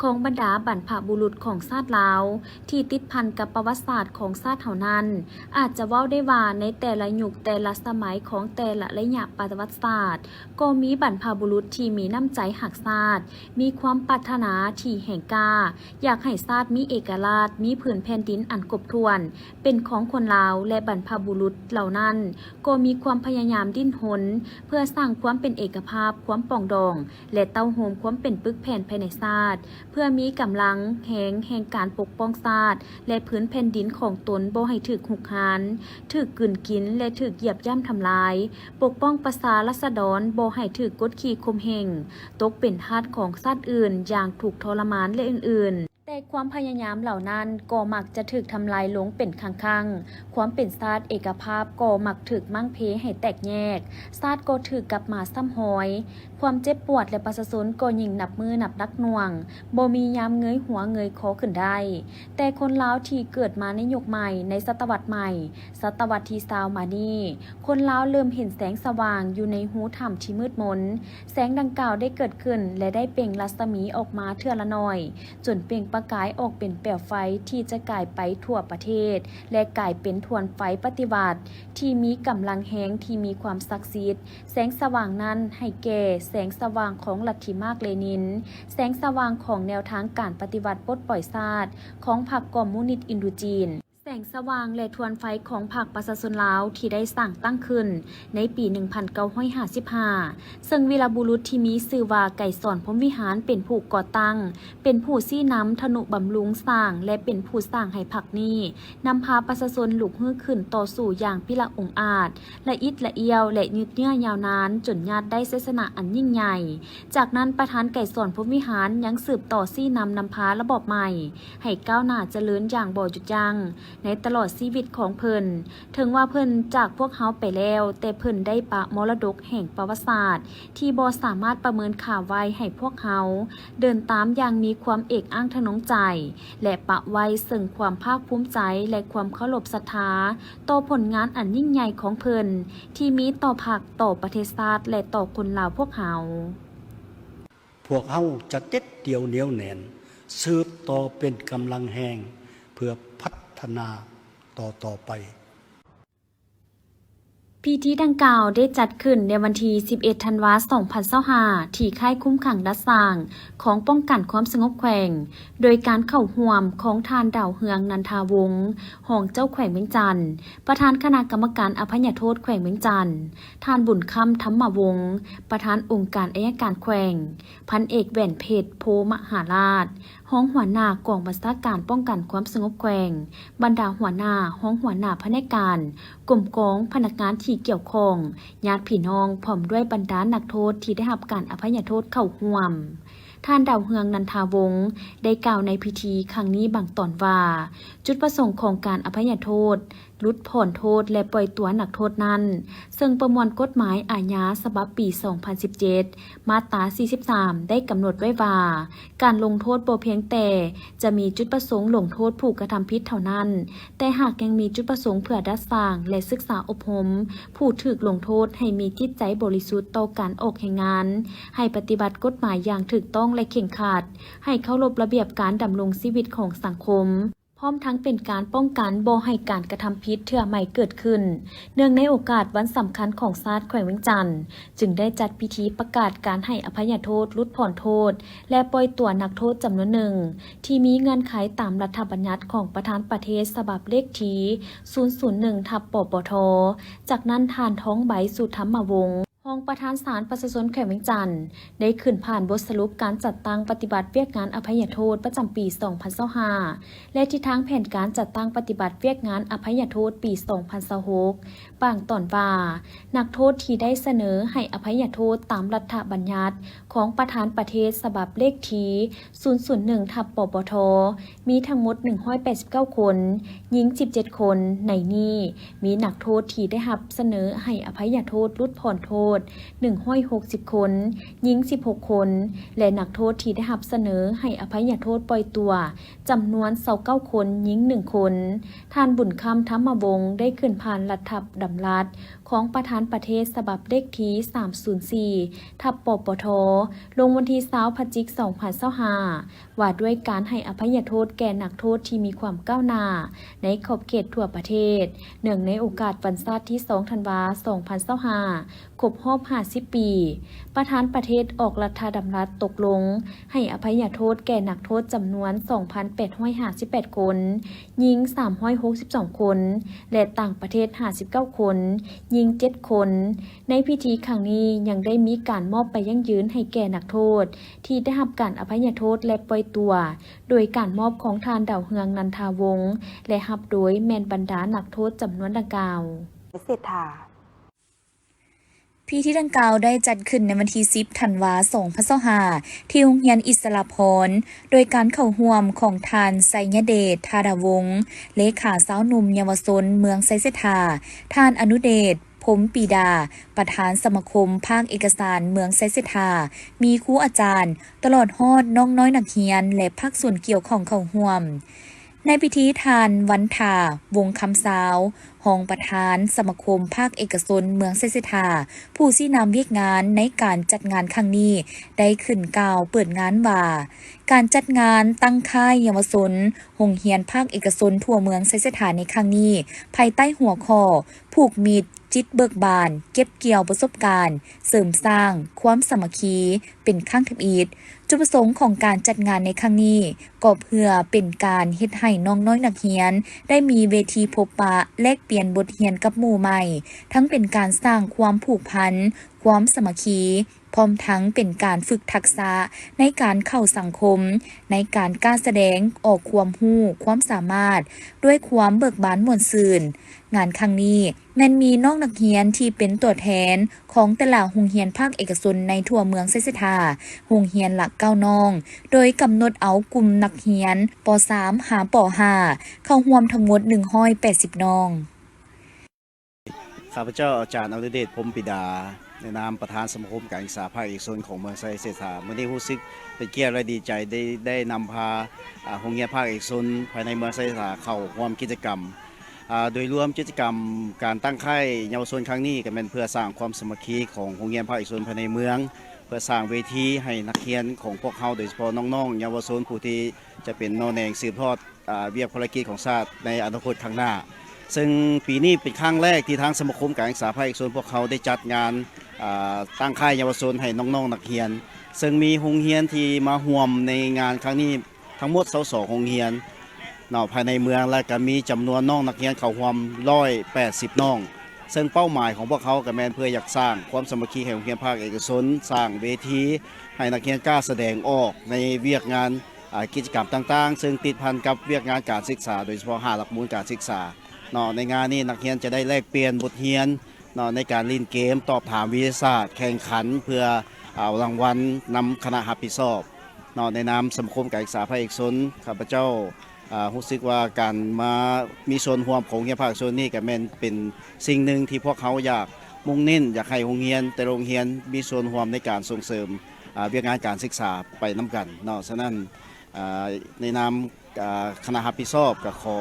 ຂອງບັນດາບັນພະບຸລຸດຂອງຊາດລາວ ທີ່ຕິດພັນກັບປະຫວັດສາດຂອງຊາດເຮົານັ້ນ. ອາດຈະເວົ້າໄດ້ວ່າໃນແຕ່ລະຍຸກແຕ່ລະສະໄໝຂອງແຕ່ລະໄລຍະປະຫວັດສາດ ກໍມີບັນພະບຸລຸດທີ່ມີນ້ຳໃຈຮັກຊາດ, ມີຄວາມປາດຖະໜາທີ່ແຮງກ້າ, ຢາກໃຫ້ຊາດມີເອກະລາດ, ມີຜືນແຜ່ນດິນອັນຄົບຖ້ວນ ເປັນຂອງຄົນລາວ ແລະ ບັນພະບຸລຸດເຫຼົ່ານັ້ນກໍມີຄວາມພະຍາຍາມດີ້ນຮົນ ເພື່ອສ້າງຄວາມເປັນເອກະພາບ, ຄວາມປອງດອງ ແລະ ເຕົ້າໂຮມຄວາມເປັນປຶກແຜ່ນພາຍໃນຊາດ, ເພື່ອມີກຳລັງແຮງແຫ່ງການປົກປ້ອງຊາດ ແລະ ພື້ນແຜ່ນດິນຂອງຕົນບໍ່ໃຫ້ຖືກຮຸກຮານ, ຖືກກືນກິນ ແລະ ຖືກຢຽບຢ່ຳທຳລາຍ, ປົກປ້ອງປະຊາລາຊະດອນບໍ່ໃຫ້ຖືກກົດຂີ່ຂົ່ມເຫງ, ຕົກເປັນທາດຂອງຊາດອື່ນຢ່າງທຸກທໍລະມານ ແລະ ອື່ນໆ. ແຕ່ຄວາມພະຍາຍາມເຫຼົ່ານັ້ນກໍມັກຈະຖືກທຳລາຍລົງເປັນຄັ້ງໆ, ຄວາມເປັນຊາດເອກະພາບກໍມັກຖືກມ້າງເພໃຫ້ແຕກແຍກ, ຊາດກໍຖືກກັບມາຊ້ຳຮອຍ, ຄວາມເຈັບປວດ ແລະ ປະຊາຊົນກໍຍິ່ງນັບມື້ນັບໜັກໜ່ວງ, ບໍ່ມີຍາມເງີຍຫົວເງີຍຄໍຂຶ້ນໄດ້. ແຕ່ຄົນລາວທີ່ເກີດມາໃນຍຸກໃໝ່, ໃນສະຕະວັດໃໝ່, ສະຕະວັດທີຊາວມານີ້, ຄົນລາວເລີ່ມເຫັນແສງສະຫວ່າງຢູ່ໃນຮູຖ້ຳທີ່ມືດມົນ. ແສງດັ່ງກ່າວໄດ້ເກີດຂຶ້ນ ແລະ ໄດ້ເປັ່ງລັດສະໝີອອກມາເທື່ອລະໜ້ອຍ, ຈົນເປັ່ງປະກາຍອອກເປັນແປວໄຟທີ່ຈະກາຍໄປທົ່ວປະເທດ ແລະ ກາຍເປັນທວນໄຟປະຕິວັດທີ່ມີກຳລັງແຮງ, ທີ່ມີຄວາມສັກສິດ. ແສງສະຫວ່າງນັ້ນໃຫ້ແກ່ແສງສະຫວ່າງຂອງລັດທິມາກເລນິນ, ແສງສະຫວ່າງຂອງແນວທາງການປະຕິວັດປົດປ່ອຍຊາດຂອງພັກຄອມມູນິດອິນໂດຈີນ. ແສງສະຫວ່າງ ແລະ ທວນໄຟຂອງພັກປະຊາຊົນລາວທີ່ໄດ້ສ້າງຕັ້ງຂຶ້ນໃນປີໜຶ່ງພັນເກົ້າຮ້ອຍຫ້າສິບຫ້າ ເຊິ່ງວີລະບຸລຸດທີ່ມີຊື່ວ່າ ໄກສອນ ພົມວິຫານ ເປັນຜູ້ກໍ່ຕັ້ງ, ເປັນຜູ້ຊີ້ນຳ, ທະນຸບຳລຸງສ້າງ ແລະ ເປັນຜູ້ສ້າງໃຫ້ພັກນີ້ນຳພາປະຊາຊົນລຸກຮືຂຶ້ນຕໍ່ສູ້ຢ່າງພິລະອົງອາດ, ລະອິດລະອ້ຽວ ແລະ ຍືດເຍື້ອຍາວນານ ຈົນຍາດໄດ້ໄຊຊະນະອັນຍິ່ງໃຫຍ່. ຈາກນັ້ນ ປະທານໄກສອນ ພົມວິຫານ ຍັງສືບຕໍ່ຊີ້ນຳນຳພາລະບອບໃໝ່ໃຫ້ກ້າວໜ້າຈະເລີນຢ່າງບໍ່ຢຸດຢັ້ງ ໃນຕະຫຼອດຊີວິດຂອງເພິ່ນ. ເຖິງວ່າເພິ່ນຈາກພວກເຮົາໄປແລ້ວ, ແຕ່ເພິ່ນໄດ້ປະມໍລະດົກແຫ່ງປະຫວັດສາດທີ່ບໍ່ສາມາດປະເມີນຄ່າໄວ້ໃຫ້ພວກເຮົາເດີນຕາມຢ່າງມີຄວາມເອກອ້າງທະນົງໃຈ ແລະ ປະໄວ້ເຊິ່ງຄວາມພາກພູມໃຈ ແລະ ຄວາມເຄົາລົບສັດທາຕໍ່ຜົນງານອັນຍິ່ງໃຫຍ່ຂອງເພິ່ນ ທີ່ມີຕໍ່ພັກ, ຕໍ່ປະເທດຊາດ ແລະ ຕໍ່ຄົນລາວພວກເຮົາ. ພວກເຮົາຈະເດັດດ່ຽວໜຽວແໜ້ນ, ສືບຕໍ່ເປັນກຳລັງແຮງ ເພື່ອພັດທະນາຕໍ່ໆໄປ. ພິທີດັ່ງກ່າວໄດ້ຈັດຂຶ້ນໃນວັນທີສິບເອັດ ທັນວາ ສອງພັນຊາວຫ້າ ທີ່ຄ້າຍຄຸມຂັງດັດສ້າງ ຂອງປ້ອງກັນຄວາມສະຫງົບແຂວງ, ໂດຍການເຂົ້າຮ່ວມຂອງທ່ານ ດາວເຮືອງ ນັນທາວົງ ຮອງເຈົ້າແຂວງວຽງຈັນ, ປະທານຄະນະກຳມະການອະໄພຍະໂທດແຂວງວຽງຈັນ, ທ່ານ ບຸນຄຳ ທຳມະວົງ ປະທານອົງການໄອຍະການແຂວງ, ພັນເອກ ແຫວນເພັດ ໂພມະຫາລາດ ຮອງຫົວໜ້າກອງບັນຊາການປ້ອງກັນຄວາມສະຫງົບແຂວງ, ບັນດາຫົວໜ້າ, ຮອງຫົວໜ້າພະແນກການ, ກົມກອງ, ພະນັກງານທີ່ກ່ຽວຂ້ອງ, ຍາດພີ່ນ້ອງ ພ້ອມດ້ວຍບັນດານັກໂທດທີ່ໄດ້ຮັບການອະໄພຍະໂທດເຂົ້າຮ່ວມ. ທ່ານ ດາວເຮືອງ ນັນທາວົງ ໄດ້ກ່າວໃນພິທີຄັ້ງນີ້ບາງຕອນວ່າ ຈຸດປະສົງຂອງການອະໄພຍະໂທດ, ຫຼຸດຜ່ອນໂທດ ແລະ ປ່ອຍຕົວນັກໂທດນັ້ນ, ເຊິ່ງປະມວນກົດໝາຍອາຍາສະບັບປີສອງພັນສິບເຈັດ ມາດຕາສີ່ສິບສາມ ໄດ້ກຳນົດໄວ້ວ່າ ການລົງໂທດບໍ່ພຽງແຕ່ຈະມີຈຸດປະສົງລົງໂທດຜູ້ກະທຳຜິດເທົ່ານັ້ນ, ແຕ່ຫາກຍັງມີຈຸດປະສົງເພື່ອດັດສ້າງ ແລະ ສຶກສາອົບຮົມຜູ້ຖືກລົງໂທດໃຫ້ມີຈິດໃຈບໍລິສຸດຕໍ່ການອອກແຮງງານ, ໃຫ້ປະຕິບັດກົດໝາຍຢ່າງຖືກຕ້ອງ ແລະ ເຄັ່ງຄັດ, ໃຫ້ເຄົາລົບລະບຽບການດຳລົງຊີວິດຂອງສັງຄົມ, ພ້ອມທັງເປັນການປ້ອງກັນບໍ່ໃຫ້ການກະທຳຜິດເທື່ອໃໝ່ເກີດຂຶ້ນ. ເນື່ອງໃນໂອກາດວັນສຳຄັນຂອງຊາດແຂວງວຽງຈັນ ຈຶ່ງໄດ້ຈັດພິທີປະກາດການໃຫ້ອະໄພຍະໂທດ, ຫຼຸດຜ່ອນໂທດ ແລະ ປ່ອຍຕົວນັກໂທດຈຳນວນໜຶ່ງ ທີ່ມີເງື່ອນໄຂຕາມລັດຖະບັນຍັດຂອງປະທານປະເທດ ສະບັບເລກທີສູນສູນໜຶ່ງ ທັບ ປປທ. ຈາກນັ້ນ ທ່ານ ທອງໃບ ສຸທຳມະວົງ ຮອງປະທານສານປະຊາຊົນແຂວງວຽງຈັນ ໄດ້ຂຶ້ນຜ່ານບົດສະຫຼຸບການຈັດຕັ້ງປະຕິບັດວຽກງານອະໄພຍະໂທດປະຈຳປີສອງພັນຊາວຫ້າ ແລະ ທິດທາງແຜນການຈັດຕັ້ງປະຕິບັດວຽກງານອະໄພຍະໂທດປີສອງພັນຊາວຫົກ ບາງຕອນວ່າ ນັກໂທດທີ່ໄດ້ສະເໜີໃຫ້ອະໄພຍະໂທດຕາມລັດຖະບັນຍັດຂອງປະທານປະເທດ ສະບັບເລກທີສູນສູນໜຶ່ງ ທັບ ປປທ ມີທັງໝົດໜຶ່ງຮ້ອຍແປດສິບເກົ້າຄົນ, ຍິງສິບເຈັດຄົນ, ໃນນີ້ ມີນັກໂທດທີ່ໄດ້ຮັບສະເໜີໃຫ້ອະໄພຍະໂທດຫຼຸດຜ່ອນໂທດໜຶ່ງຮ້ອຍຫົກສິບຄົນ, ຍິງສິບຫົກຄົນ ແລະ ນັກໂທດທີ່ໄດ້ຮັບສະເໜີໃຫ້ອະໄພຍະໂທດປ່ອຍຕົວຈຳນວນຊາວເກົ້າຄົນ, ຍິງໜຶ່ງຄົນ. ທ່ານ ບຸນຄຳ ທຳມະວົງ ໄດ້ຂຶ້ນຜ່ານລັດຖະດຳລັດຂອງປະທານປະເທດ ສະບັບເລກທີສາມສູນສີ່ ທັບ ປປທ ລົງວັນທີຊາວ ພະຈິກ ສອງພັນຊາວຫ້າ ວ່າດ້ວຍການໃຫ້ອະໄພຍະໂທດແກ່ນັກໂທດທີ່ມີຄວາມກ້າວໜ້າໃນຂອບເຂດທົ່ວປະເທດ, ເນື່ອງໃນໂອກາດວັນຊາດທີສອງ ທັນວາ ສອງພັນຊາວຫ້າ ຄົບຮອບຫ້າສິບປີ, ປະທານປະເທດອອກລັດຖະດຳລັດຕົກລົງໃຫ້ອະໄພຍະໂທດແກ່ນັກໂທດຈຳນວນສອງພັນແປດຮ້ອຍຫ້າສິບແປດຄົນ, ຍິງສາມຮ້ອຍຫົກສິບສອງຄົນ ແລະ ຕ່າງປະເທດຫ້າສິບເກົ້າຄົນ, ຍິງເຈັດຄົນ. ໃນພິທີຄັ້ງນີ້ຍັງໄດ້ມີການມອບໃບຢັ້ງຢືນໃຫ້ແກ່ນັກໂທດທີ່ໄດ້ຮັບການອະໄພຍະໂທດ ແລະ ປ່ອຍຕົວ ໂດຍການມອບຂອງທ່ານ ດາວເຮືອງ ນັນທາວົງ ແລະ ຮັບໂດຍແມ່ນບັນດານັກໂທດຈຳນວນດັ່ງກ່າວ. ເສດຖາ. ພິທີດັ່ງກ່າວໄດ້ຈັດຂຶ້ນໃນວັນທີສິບ ທັນວາ ສອງພັນຊາວຫ້າ ທີ່ໂຮງຮຽນອິດສະລະພອນ ໂດຍການເຂົ້າຮ່ວມຂອງທ່ານ ໄຊຍະເດດ ທາດາວົງ ເລຂາຊາວໜຸ່ມເຍົາວະຊົນເມືອງໄຊເສດຖາ, ທ່ານ ອະນຸເດດ ພົມປີດາ ປະທານສະມາຄົມພາກເອກະສານເມືອງໄຊເສດຖາ, ມີຄູອາຈານ ຕະຫຼອດຮອດນ້ອງນ້ອຍນັກຮຽນ ແລະ ພາກສ່ວນກ່ຽວຂ້ອງເຂົ້າຮ່ວມ. ໃນພິທີ ທ່ານ ວັນທາ ວົງຄຳຊາວ ຮອງປະທານສະມາຄົມພາກເອກະຊົນເມືອງໄຊເສດຖາ ຜູ້ຊີ້ນຳວຽກງານໃນການຈັດງານຄັ້ງນີ້ ໄດ້ຂຶ້ນກ່າວເປີດງານວ່າ ການຈັດງານຕັ້ງຄ້າຍເຍົາວະຊົນໂຮງຮຽນພາກເອກະຊົນທົ່ວເມືອງໄຊເສດຖາໃນຄັ້ງນີ້ ພາຍໃຕ້ຫົວຂໍ້ ຜູກມິດ ຈິດເບີກບານ ເກັບກ່ຽວປະສົບການ ເສີມສ້າງຄວາມສາມັກຄີ ເປັນຄັ້ງທຳອິດ. ຈຸດປະສົງຂອງການຈັດງານໃນຄັ້ງນີ້ ກໍເພື່ອເປັນການເຮັດໃຫ້ນ້ອງນ້ອຍນັກຮຽນໄດ້ມີເວທີພົບປະແລກປ່ຽນບົດຮຽນກັບໝູ່ໃໝ່, ທັງເປັນການສ້າງຄວາມຜູກພັນ, ຄວາມສາມັກຄີ, ພ້ອມທັງເປັນການຝຶກທັກສະໃນການເຂົ້າສັງຄົມ, ໃນການກ້າສະແດງອອກຄວາມຮູ້, ຄວາມສາມາດ ດ້ວຍຄວາມເບີກບານມ່ວນຊື່ນ. ງານຄັ້ງນີ້ແມ່ນມີນ້ອງນັກຮຽນທີ່ເປັນຕົວແທນຂອງແຕ່ລະໂຮງຮຽນພາກເອກະຊົນໃນທົ່ວເມືອງໄຊເສດຖາ, ໂຮງຮຽນລະເກົ້ານ້ອງ, ໂດຍກຳນົດເອົາກຸ່ມນັກຮຽນ ປໍສາມ ຫາ ປໍຫ້າ ເຂົ້າຮ່ວມທັງໝົດໜຶ່ງຮ້ອຍແປດສິບນ້ອງ. ຂ້າພະເຈົ້າ ອາຈານ ອະນຸເດດ ພົມປີດາ ໃນນາມປະທານສະມາຄົມການສຶກສາພາກເອກະຊົນຂອງເມືອງໄຊເສດຖາ, ມື້ນີ້ຮູ້ສຶກເປັນກຽດ ແລະ ດີໃຈໄດ້ ໄດ້ນຳພາ ອາ ໂຮງຮຽນພາກເອກະຊົນພາຍໃນເມືອງໄຊເສດຖາເຂົ້າຮ່ວມກິດຈະກຳ. ອາ ໂດຍລວມກິດຈະກຳການຕັ້ງຄ້າຍເຍົາວະຊົນຄັ້ງນີ້ ກໍແມ່ນເພື່ອສ້າງຄວາມສາມັກຄີຂອງໂຮງຮຽນພາກເອກະຊົນພາຍໃນເມືອງ, ເພື່ອສ້າງເວທີໃຫ້ນັກຮຽນຂອງພວກເຮົາ, ໂດຍສະເພາະນ້ອງໆເຍົາວະຊົນຜູ້ທີ່ຈະເປັນໜໍ່ແໜງສືບທອດ ອາ ວຽກພາລະກິດຂອງຊາດໃນອະນາຄົດຂ້າງໜ້າ. ເຊິ່ງປີນີ້ເປັນຄັ້ງແລກທີ່ທາງສະມາຄົມການສຶກສາພາກເອກະຊົນພວກເຮົາໄດ້ຈັດງານ ອາ ຕັ້ງຄ້າຍເຍົາວະຊົນໃຫ້ນ້ອງໆນັກຮຽນ, ເຊິ່ງມີໂຮງຮຽນທີ່ມາຮ່ວມໃນງານຄັ້ງນີ້ທັງໝົດຊາວສອງໂຮງຮຽນເນາະ ພາຍໃນເມືອງ, ແລະ ກໍມີຈຳນວນນ້ອງນັກຮຽນເຂົ້າຮ່ວມຮ້ອຍແປດສິບນ້ອງ. ເຊິ່ງເປົ້າໝາຍຂອງພວກເຮົາກໍແມ່ນເພື່ອຢາກສ້າງຄວາມສາມັກຄີໃຫ້ໂຮງຮຽນພາກເອກະຊົນ, ສ້າງເວທີໃຫ້ນັກຮຽນກ້າສະແດງອອກໃນວຽກງານ ອາ ກິດຈະກຳຕ່າງໆ ເຊິ່ງຕິດພັນກັບວຽກງານການສຶກສາ, ໂດຍສະເພາະຫ້າຫຼັກມູນການສຶກສາເນາະ. ໃນງານນີ້ນັກຮຽນຈະໄດ້ແລກປ່ຽນບົດຮຽນເນາະ ໃນການຫຼິ້ນເກມ, ຕອບຖາມວິທະຍາສາດ, ແຂ່ງຂັນເພື່ອເອົາລາງວັນນຳຄະນະຮັບຜິດຊອບ. ເນາະ ໃນນາມສະມາຄົມການສຶກສາພາກເອກະຊົນ ຂ້າພະເຈົ້າ ອາ ຮູ້ສຶກວ່າການມາມີສ່ວນຮ່ວມຂອງໂຮງຮຽນພາກເອກະຊົນນີ້ ກະແມ່ນເປັນສິ່ງໜຶ່ງທີ່ພວກເຮົາຢາກມຸ່ງເນັ້ນ ຢາກໃຫ້ໂຮງຮຽນແຕ່ລະໂຮງຮຽນມີສ່ວນຮ່ວມໃນການສົ່ງເສີມ ອາ ວຽກງານການສຶກສາໄປນຳກັນເນາະ. ສະນັ້ນ ອາ ໃນນາມ ອາ ຄະນະຮັບຜິດຊອບ ກະຂໍ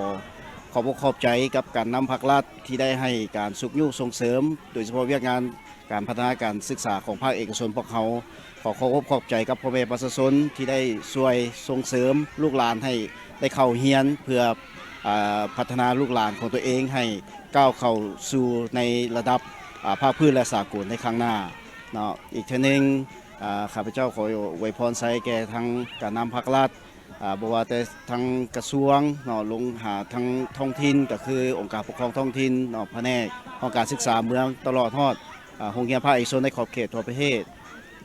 ຂອບອົກຂອບໃຈກັບການນຳພາກລັດ ທີ່ໄດ້ໃຫ້ການຊຸກຍູ້ສົ່ງເສີມ ໂດຍສະເພາະວຽກງານ ການພັດທະນາການສຶກສາຂອງພາກເອກະຊົນພວກເຮົາ. ຂໍຂອບອົກຂອບໃຈກັບພໍ່ແມ່ປະຊາຊົນທີ່ໄດ້ຊ່ວຍສົ່ງເສີມລູກຫຼານໃຫ້ໄດ້ເຂົ້າຮຽນ ເພື່ອ ອາ ພັດທະນາລູກຫຼານຂອງຕົວເອງໃຫ້ກ້າວເຂົ້າສູ່ໃນລະດັບ ອາ ພາກພື້ນ ແລະ ສາກົນໃນຄັ້ງໜ້າເນາະ. ອີກເທື່ອໜຶ່ງ ອາ ຂ້າພະເຈົ້າຂໍອວຍພອນໄຊແກ່ທັງການນຳພາກລັດ ອາ ບໍ່ວ່າແຕ່ທາງກະຊວງເນາະ ລົງຫາທາງທ້ອງຖິ່ນ ກະຄືອົງການປົກຄອງທ້ອງຖິ່ນເນາະ ພະແນກຫ້ອງການສຶກສາເມືອງ ຕະຫຼອດຮອດ ອາ ໂຮງຮຽນພາກເອກະຊົນໃນຂອບເຂດທົ່ວປະເທດ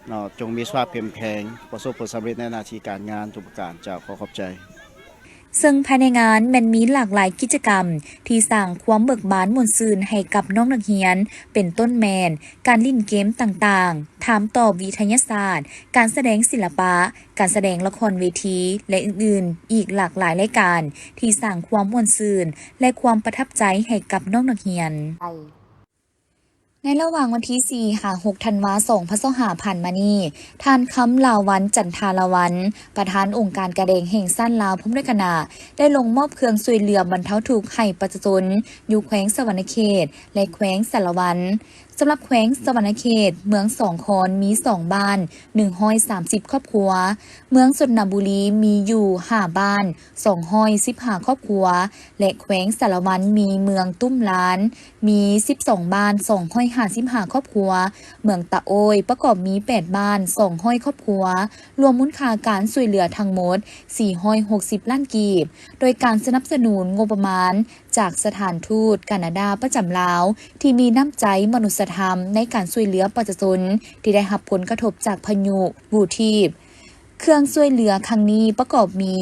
ເນາະ ຈົ່ງມີສະພາບເຂັ້ມແຂງ ປະສົບຜົນສຳເລັດໃນໜ້າທີ່ການງານທຸກປະການ. ເຈົ້າ ຂໍຂອບໃຈ. ເຊິ່ງພາຍໃນງານແມ່ນມີຫຼາກຫຼາຍກິດຈະກຳທີ່ສ້າງຄວາມເບີກບານມ່ວນຊື່ນໃຫ້ກັບນ້ອງນັກຮຽນ ເປັນຕົ້ນແມ່ນ ການຫຼິ້ນເກມຕ່າງໆ, ຖາມຕອບວິທະຍາສາດ, ການສະແດງສິລະປະ, ການສະແດງລະຄອນເວທີ ແລະ ອື່ນໆ ອີກຫຼາກຫຼາຍລາຍການ ທີ່ສ້າງຄວາມມ່ວນຊື່ນ ແລະ ຄວາມປະທັບໃຈໃຫ້ກັບນ້ອງນັກຮຽນ. ໃນລະຫວ່າງວັນທີສີ່ຫາຫົກທັນວາ ສອງພັນຊາວຫ້າ ຜ່ານມານີ້, ທ່ານ ຄຳລາວັນ ຈັນທາລາວັນ ປະທານອົງການກາແດງແຫ່ງຊາດລາວ ພ້ອມດ້ວຍຄະນະ ໄດ້ລົງມອບເຄື່ອງຊ່ວຍເຫຼືອບັນເທົາທຸກໃຫ້ປະຊາຊົນຢູ່ແຂວງສະຫວັນນະເຂດ ແລະ ແຂວງສາລະວັນ. ສຳລັບແຂວງສະຫວັນນະເຂດ, ເມືອງສອງຄອນມີສອງບ້ານ ໜຶ່ງຮ້ອຍສາມສິບຄອບຄົວ, ເມືອງຊົນນະບູລີມີຢູ່ຫ້າບ້ານ ສອງຮ້ອຍສິບຫ້າຄອບຄົວ ແລະ ແຂວງສາລະວັນມີເມືອງຕຸ້ມລານ ມີສິບສອງບ້ານ ສອງຮ້ອຍຫ້າສິບຫ້າຄອບຄົວ, ເມືອງຕະໂອ້ຍປະກອບມີແປດບ້ານ ສອງຮ້ອຍຄອບຄົວ, ລວມມູນຄ່າການຊ່ວຍເຫຼືອທັງໝົດ ສີ່ຮ້ອຍຫົກສິບລ້ານກີບ ໂດຍການສະໜັບສະໜູນງົບປະມານຈາກສະຖານທູດການາດາປະຈຳລາວ ທີ່ມີນ້ຳໃຈມະນຸດສະທຳໃນການຊ່ວຍເຫຼືອປະຊາຊົນທີ່ໄດ້ຮັບຜົນກະທົບຈາກພາຍຸ ບູທີບ. ເຄື່ອງຊ່ວຍເຫຼືອຄັ້ງນີ້ປະກອບມີ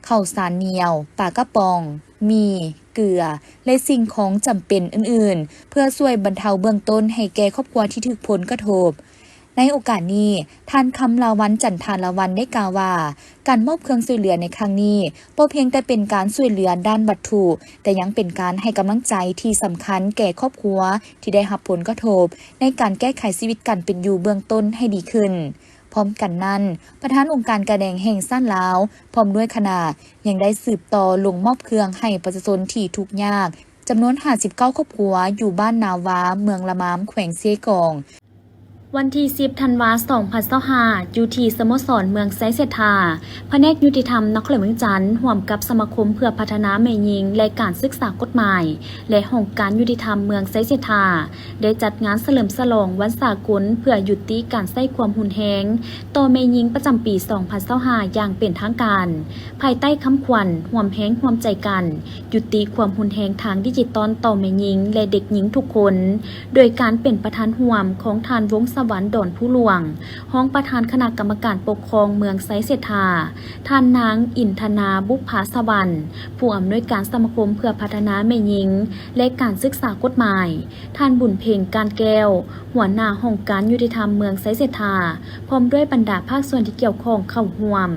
ເຂົ້າສານໜຽວ, ປາກະປ໋ອງ, ໝີ່, ເກືອ ແລະ ສິ່ງຂອງຈຳເປັນອື່ນໆ ເພື່ອຊ່ວຍບັນເທົາເບື້ອງຕົ້ນໃຫ້ແກ່ຄອບຄົວທີ່ຖືກຜົນກະທົບ. ໃນໂອກາດນີ້, ທ່ານ ຄຳລາວັນ ຈັນທາລາວັນ ໄດ້ກ່າວວ່າ, ການມອບເຄື່ອງຊ່ວຍເຫຼືອໃນຄັ້ງນີ້ ບໍ່ພຽງແຕ່ເປັນການຊ່ວຍເຫຼືອດ້ານວັດຖຸ, ແຕ່ຍັງເປັນການໃຫ້ກຳລັງໃຈທີ່ສຳຄັນແກ່ຄອບຄົວທີ່ໄດ້ຮັບຜົນກະທົບ ໃນການແກ້ໄຂຊີວິດການເປັນຢູ່ເບື້ອງຕົ້ນໃຫ້ດີຂຶ້ນ. ພ້ອມກັນນັ້ນ, ປະທານອົງການກາແດງແຫ່ງຊາດລາວ ພ້ອມດ້ວຍຄະນະ ຍັງໄດ້ສືບຕໍ່ລົງມອບເຄື່ອງໃຫ້ປະຊາຊົນທີ່ທຸກຍາກ ຈຳນວນຫ້າສິບເກົ້າຄອບຄົວ ຢູ່ບ້ານນາວາ ເມືອງລະມາມ ແຂວງເຊກອງ. ວັນທີສິບທັນວາ ສອງພັນຊາວຫ້າ ຢູ່ທີ່ສະໂມສອນເມືອງໄຊເສດຖາ, ພະແນກຍຸຕິທຳນະຄອນຫຼວງວຽງຈັນ ຮ່ວມກັບສະມາຄົມເພື່ອພັດທະນາແມ່ຍິງ ແລະ ການສຶກສາກົດໝາຍ ແລະ ຫ້ອງການຍຸຕິທຳເມືອງໄຊເສດຖາ ໄດ້ຈັດງານສະເຫຼີມສະຫຼອງວັນສາກົນເພື່ອຍຸຕິການໃຊ້ຄວາມຮຸນແຮງຕໍ່ແມ່ຍິງປະຈຳປີສອງພັນຊາວຫ້າຢ່າງເປັນທາງການ, ພາຍໃຕ້ຄຳຂວັນ ຮ່ວມແຮງຮ່ວມໃຈກັນ ຍຸຕິຄວາມຮຸນແຮງທາງດິຈິຕອນຕໍ່ແມ່ຍິງ ແລະ ເດັກຍິງທຸກຄົນ, ໂດຍການເປັນປະທານຮ່ວມຂອງທ່ານ ວົງສະຫວັນ ດອນພູຫຼວງ ຮອງປະທານຄະນະກຳມະການປົກຄອງເມືອງໄຊເສດຖາ, ທ່ານນາງ ອິນທະນາ ບຸບພາສະຫວັນ ຜູ້ອຳນວຍການສະມາຄົມເພື່ອພັດທະນາແມ່ຍິງ ແລະ ການສຶກສາກົດໝາຍ, ທ່ານ ບຸນເພັງ ການແກ້ວ ຫົວໜ້າຫ້ອງການຍຸຕິທຳເມືອງໄຊເສດຖາ ພ້ອມດ້ວຍບັນດາພາກສ່ວນທີ່ກ່ຽວຂ້ອງເຂົ້າຮ່ວມ.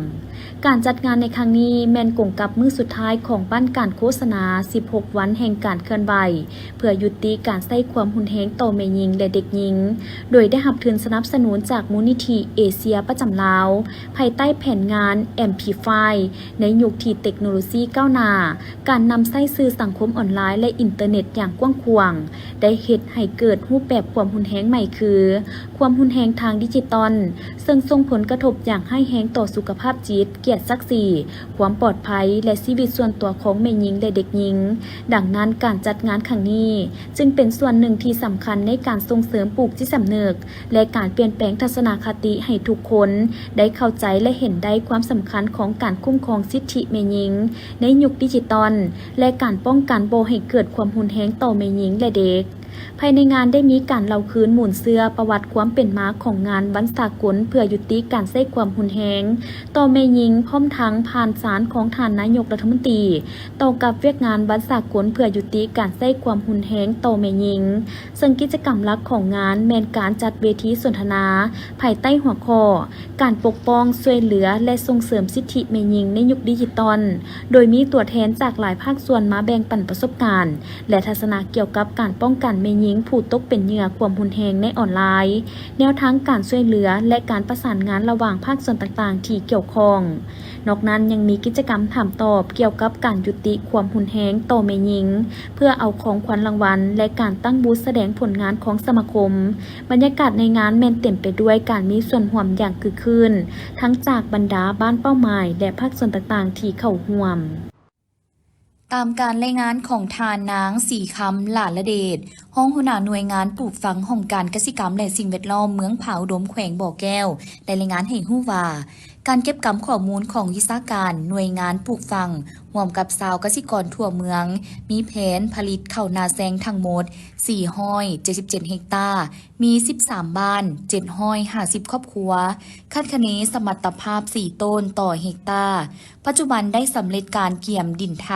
ການຈັດງານໃນຄັ້ງນີ້ແມ່ນກົງກັບມື້ສຸດທ້າຍຂອງບ້ານການໂຄສະນາສິບຫົກວັນແຫ່ງການເຄື່ອນໄຫວ ເພື່ອຍຸຕິການໃຊ້ຄວາມຮຸນແຮງຕໍ່ແມ່ຍິງ ແລະ ເດັກຍິງ, ໂດຍໄດ້ຮັບທຶນສະໜັບສະໜູນຈາກມູນນິທິເອເຊຍປະຈຳລາວ, ພາຍໃຕ້ແຜນງານ ແອມພລິຟາຍ ໃນຍຸກທີ່ເຕັກໂນໂລຊີກ້າວໜ້າ, ການນຳໃຊ້ສື່ສັງຄົມອອນລາຍ ແລະ ອິນເຕີເນັດຢ່າງກວ້າງຂວາງ ໄດ້ເຮັດໃຫ້ເກີດຮູບແບບຄວາມຮຸນແຮງໃໝ່ຄື ຄວາມຮຸນແຮງທາງດິຈິຕອນ, ເຊິ່ງສົ່ງຜົນກະທົບຢ່າງຮ້າຍແຮງຕໍ່ສຸຂະພາບຈິດ, ກຽດສັກສີ, ຄວາມປອດໄພ ແລະ ຊີວິດສ່ວນຕົວຂອງແມ່ຍິງ ແລະ ເດັກຍິງ. ດັ່ງນັ້ນ, ການຈັດງານຄັ້ງນີ້ ຈຶ່ງເປັນສ່ວນໜຶ່ງທີ່ສຳຄັນໃນການສົ່ງເສີມປູກຈິດສຳນຶກ ແລະ ການປ່ຽນແປງທັດສະນະຄະຕິໃຫ້ທຸກຄົນໄດ້ເຂົ້າໃຈ ແລະ ເຫັນໄດ້ຄວາມສຳຄັນຂອງການຄຸ້ມຄອງສິດທິແມ່ຍິງໃນຍຸກດິຈິຕອນ ແລະ ການປ້ອງກັນບໍ່ໃຫ້ເກີດຄວາມຮຸນແຮງຕໍ່ແມ່ຍິງ ແລະ ເດັກ. ພາຍໃນງານໄດ້ມີການເລົ່າຄືນມູນເຊື້ອປະຫວັດຄວາມເປັນມາຂອງງານວັນສາກົນເພື່ອຍຸຕິການໃຊ້ຄວາມຮຸນແຮງຕໍ່ແມ່ຍິງ, ພ້ອມທັງຜ່ານສານຂອງທ່ານນາຍົກລັດຖະມົນຕີ ຕໍ່ກັບວຽກງານວັນສາກົນເພື່ອຍຸຕິການໃຊ້ຄວາມຮຸນແຮງຕໍ່ແມ່ຍິງ, ເຊິ່ງກິດຈະກຳຫຼັກຂອງງານແມ່ນການຈັດເວທີສົນທະນາພາຍໃຕ້ຫົວຂໍ້ ການປົກປ້ອງ, ຊ່ວຍເຫຼືອ ແລະ ສົ່ງເສີມສິດທິແມ່ຍິງໃນຍຸກດິຈິຕອນ, ໂດຍມີຕົວແທນຈາກຫຼາຍພາກສ່ວນມາແບ່ງປັນປະສົບການ ແລະ ທັດສະນະກ່ຽວກັບການປ້ອງກັນແມ່ຍິງຜູ້ຕົກເປັນເຫຍື່ອຄວາມຮຸນແຮງໃນອອນລາຍ, ແນວທາງການຊ່ວຍເຫຼືອ ແລະ ການປະສານງານລະຫວ່າງພາກສ່ວນຕ່າງໆທີ່ກ່ຽວຂ້ອງ. ນອກນັ້ນຍັງມີກິດຈະກຳຖາມຕອບກ່ຽວກັບການຍຸຕິຄວາມຮຸນແຮງຕໍ່ແມ່ຍິງ, ເພື່ອເອົາຂອງຂວັນລາງວັນ ແລະ ການຕັ້ງບູດສະແດງຜົນງານຂອງສະມາຄົມ. ບັນຍາກາດໃນງານແມ່ນເຕັມໄປດ້ວຍການມີສ່ວນຮ່ວມຢ່າງຄຶກຄື້ນ ທັງຈາກບັນດາບ້ານເປົ້າໝາຍ ແລະ ພາກສ່ວນຕ່າງໆທີ່ເຂົ້າຮ່ວມ. ຕາມການລາຍງານຂອງທ່ານນາງ ສີຄຳ ຫຼາລະເດດ ຮອງຫົວໜ້າໜ່ວຍງານປູກຝັງຫ້ອງການກະສິກຳ ແລະ ສິ່ງແວດລ້ອມເມືອງຜາອຸດົມ ແຂວງບໍ່ແກ້ວ ໄດ້ລາຍງານໃຫ້ຮູ້ວ່າ ການເກັບກຳຂໍ້ມູນຂອງວິຊາການໜ່ວຍງານປູກຝັງ ຮ່ວມກັບຊາວກະສິກອນທົ່ວເມືອງ ມີແຜນຜະລິດເຂົ້ານາແຊງທັງໝົດ ສີ່ຮ້ອຍເຈັດສິບເຈັດເຮັກຕາ, ມີສິບສາມບ້ານ ເຈັດຮ້ອຍຫ້າສິບຄອບຄົວ, ຄາດຄະເນສະມັດຕະພາບສີ່ໂຕນຕໍ່ເຮັກຕາ. ປັດຈຸບັນໄດ້ສຳເລັດການກຽມດິນໄຖ,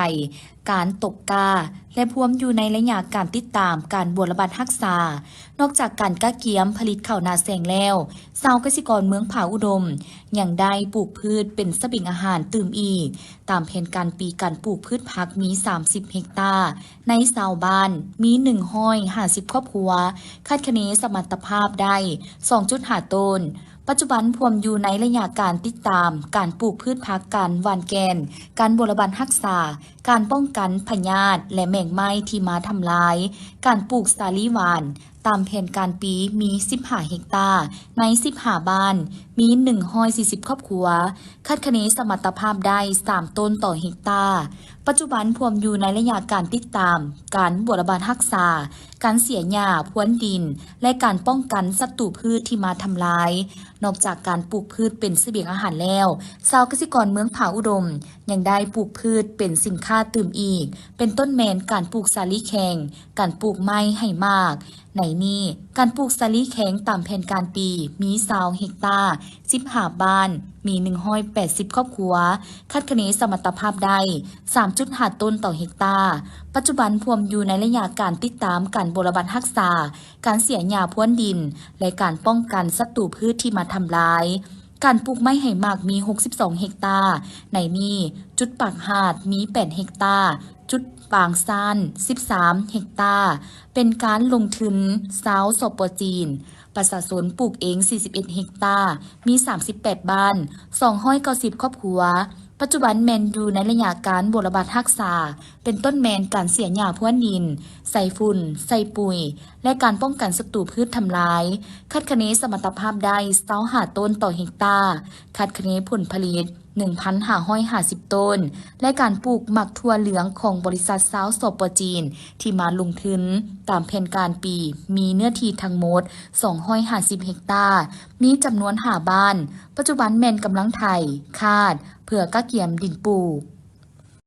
ການຕົກກ້າ ແລະ ພວມຢູ່ໃນໄລຍະການຕິດຕາມການບົວລະບັດຮັກສາ. ນອກຈາກການກະກຽມຜະລິດເຂົ້ານາແຊງແລ້ວ, ຊາວກະສິກອນເມືອງຜາອຸດົມ ຍັງໄດ້ປູກພືດເປັນສະບຽງອາຫານຕື່ມອີກ. ຕາມແຜນການປີ, ການປູກພືດຜັກມີສາມສິບເຮັກຕາ, ໃນຊາວບ້ານມີໜຶ່ງຮ້ອຍຫ້າສິບຄອບຄົວ, ຄາດຄະເນສະມັດຕະພາບໄດ້ສອງຈຸດຫ້າໂຕນ. ປັດຈຸບັນພວມຢູ່ໃນໄລຍະການຕິດຕາມການປູກພືດຜັກ, ການຫວ່ານແກ່ນ, ການບົວລະບັດຮັກສາ, ການປ້ອງກັນພະຍາດ ແລະ ແມງໄມ້ທີ່ມາທຳລາຍ, ການປູກສາລີຫວານ. ຕາມແຜນການປີມີສິບຫ້າເຮັກຕາ, ໃນສິບຫ້າບ້ານມີໜຶ່ງຮ້ອຍສີ່ສິບຄອບຄົວ, ຄາດຄະເນສະມັດຕະພາບໄດ້ສາມໂຕນຕໍ່ເຮັກຕາ. ປັດຈຸບັນພວມຢູ່ໃນໄລຍະການຕິດຕາມການບົວລະບັດຮັກສາ, ການເສຍຫຍ້າພວນດິນ ແລະ ການປ້ອງກັນສັດຕູພືດທີ່ມາທຳລາຍ. ນອກຈາກການປູກພືດເປັນສະບຽງອາຫານແລ້ວ, ຊາວກະສິກອນເມືອງຜາອຸດົມ ຍັງໄດ້ປູກພືດເປັນສິນຄ້າຕື່ມອີກ, ເປັນຕົ້ນແມ່ນການປູກສາລີແຂງ, ການປູກໄມ້ໃຫ້ໝາກ. ໃນນີ້, ການປູກສາລີແຂງຕາມແຜນການປີມີຊາວເຮັກຕາ, ສິບຫ້າບ້ານ, ມີໜຶ່ງຮ້ອຍແປດສິບຄອບຄົວ, ຄາດຄະເນສະມັດຕະພາບໄດ້ສາມຈຸດຫ້າໂຕນຕໍ່ເຮັກຕາ. ປັດຈຸບັນພວມຢູ່ໃນໄລຍະການຕິດຕາມການບົວລະບັດຮັກສາ, ການເສຍຫຍ້າພວນດິນ ແລະ ການປ້ອງກັນສັດຕູພືດທີ່ມາທຳລາຍ. ການປູກໄມ້ໃຫ້ໝາກມີຫົກສິບສອງເຮັກຕາ, ໃນນີ້ຈຸດປາກຫາດມີແປດເຮັກຕາ, ຈຸດປາງຊານສິບສາມເຮັກຕາ, ເປັນການລົງທຶນຊາວ ສປ ຈີນ, ປະຊາຊົນປູກເອງສີ່ສິບເອັດເຮັກຕາ, ມີສາມສິບແປດບ້ານ, ສອງຮ້ອຍເກົ້າສິບຄອບຄົວ. ປັດຈຸບັນແມ່ນຢູ່ໃນໄລຍະການບົວລະບັດຮັກສາ, ເປັນຕົ້ນແມ່ນການເສຍຫຍ້າພວນດິນ, ໃສ່ຝຸ່ນ, ໃສ່ປຸ໋ຍ ແລະ ການປ້ອງກັນສັດຕູພືດທຳລາຍ. ຄາດຄະເນສະມັດຕະພາບໄດ້ຊາວຫ້າໂຕນຕໍ່ເຮັກຕາ, ຄາດຄະເນຜົນຜະລິດໜຶ່ງພັນຫ້າຮ້ອຍຫ້າສິບໂຕນ ແລະ ການປູກໝາກຖົ່ວເຫຼືອງຂອງບໍລິສັດຊາວ ສປ ຈີນ ທີ່ມາລົງທຶນຕາມແຜນການປີ ມີເນື້ອທີ່ທັງໝົດສອງຮ້ອຍຫ້າສິບເຮັກຕາ, ມີຈຳນວນຫ້າບ້ານ, ປັດຈຸບັນແມ່ນກຳລັງໄຖ, ຄາດ ເພື່ອກະກຽມດິນປູກ.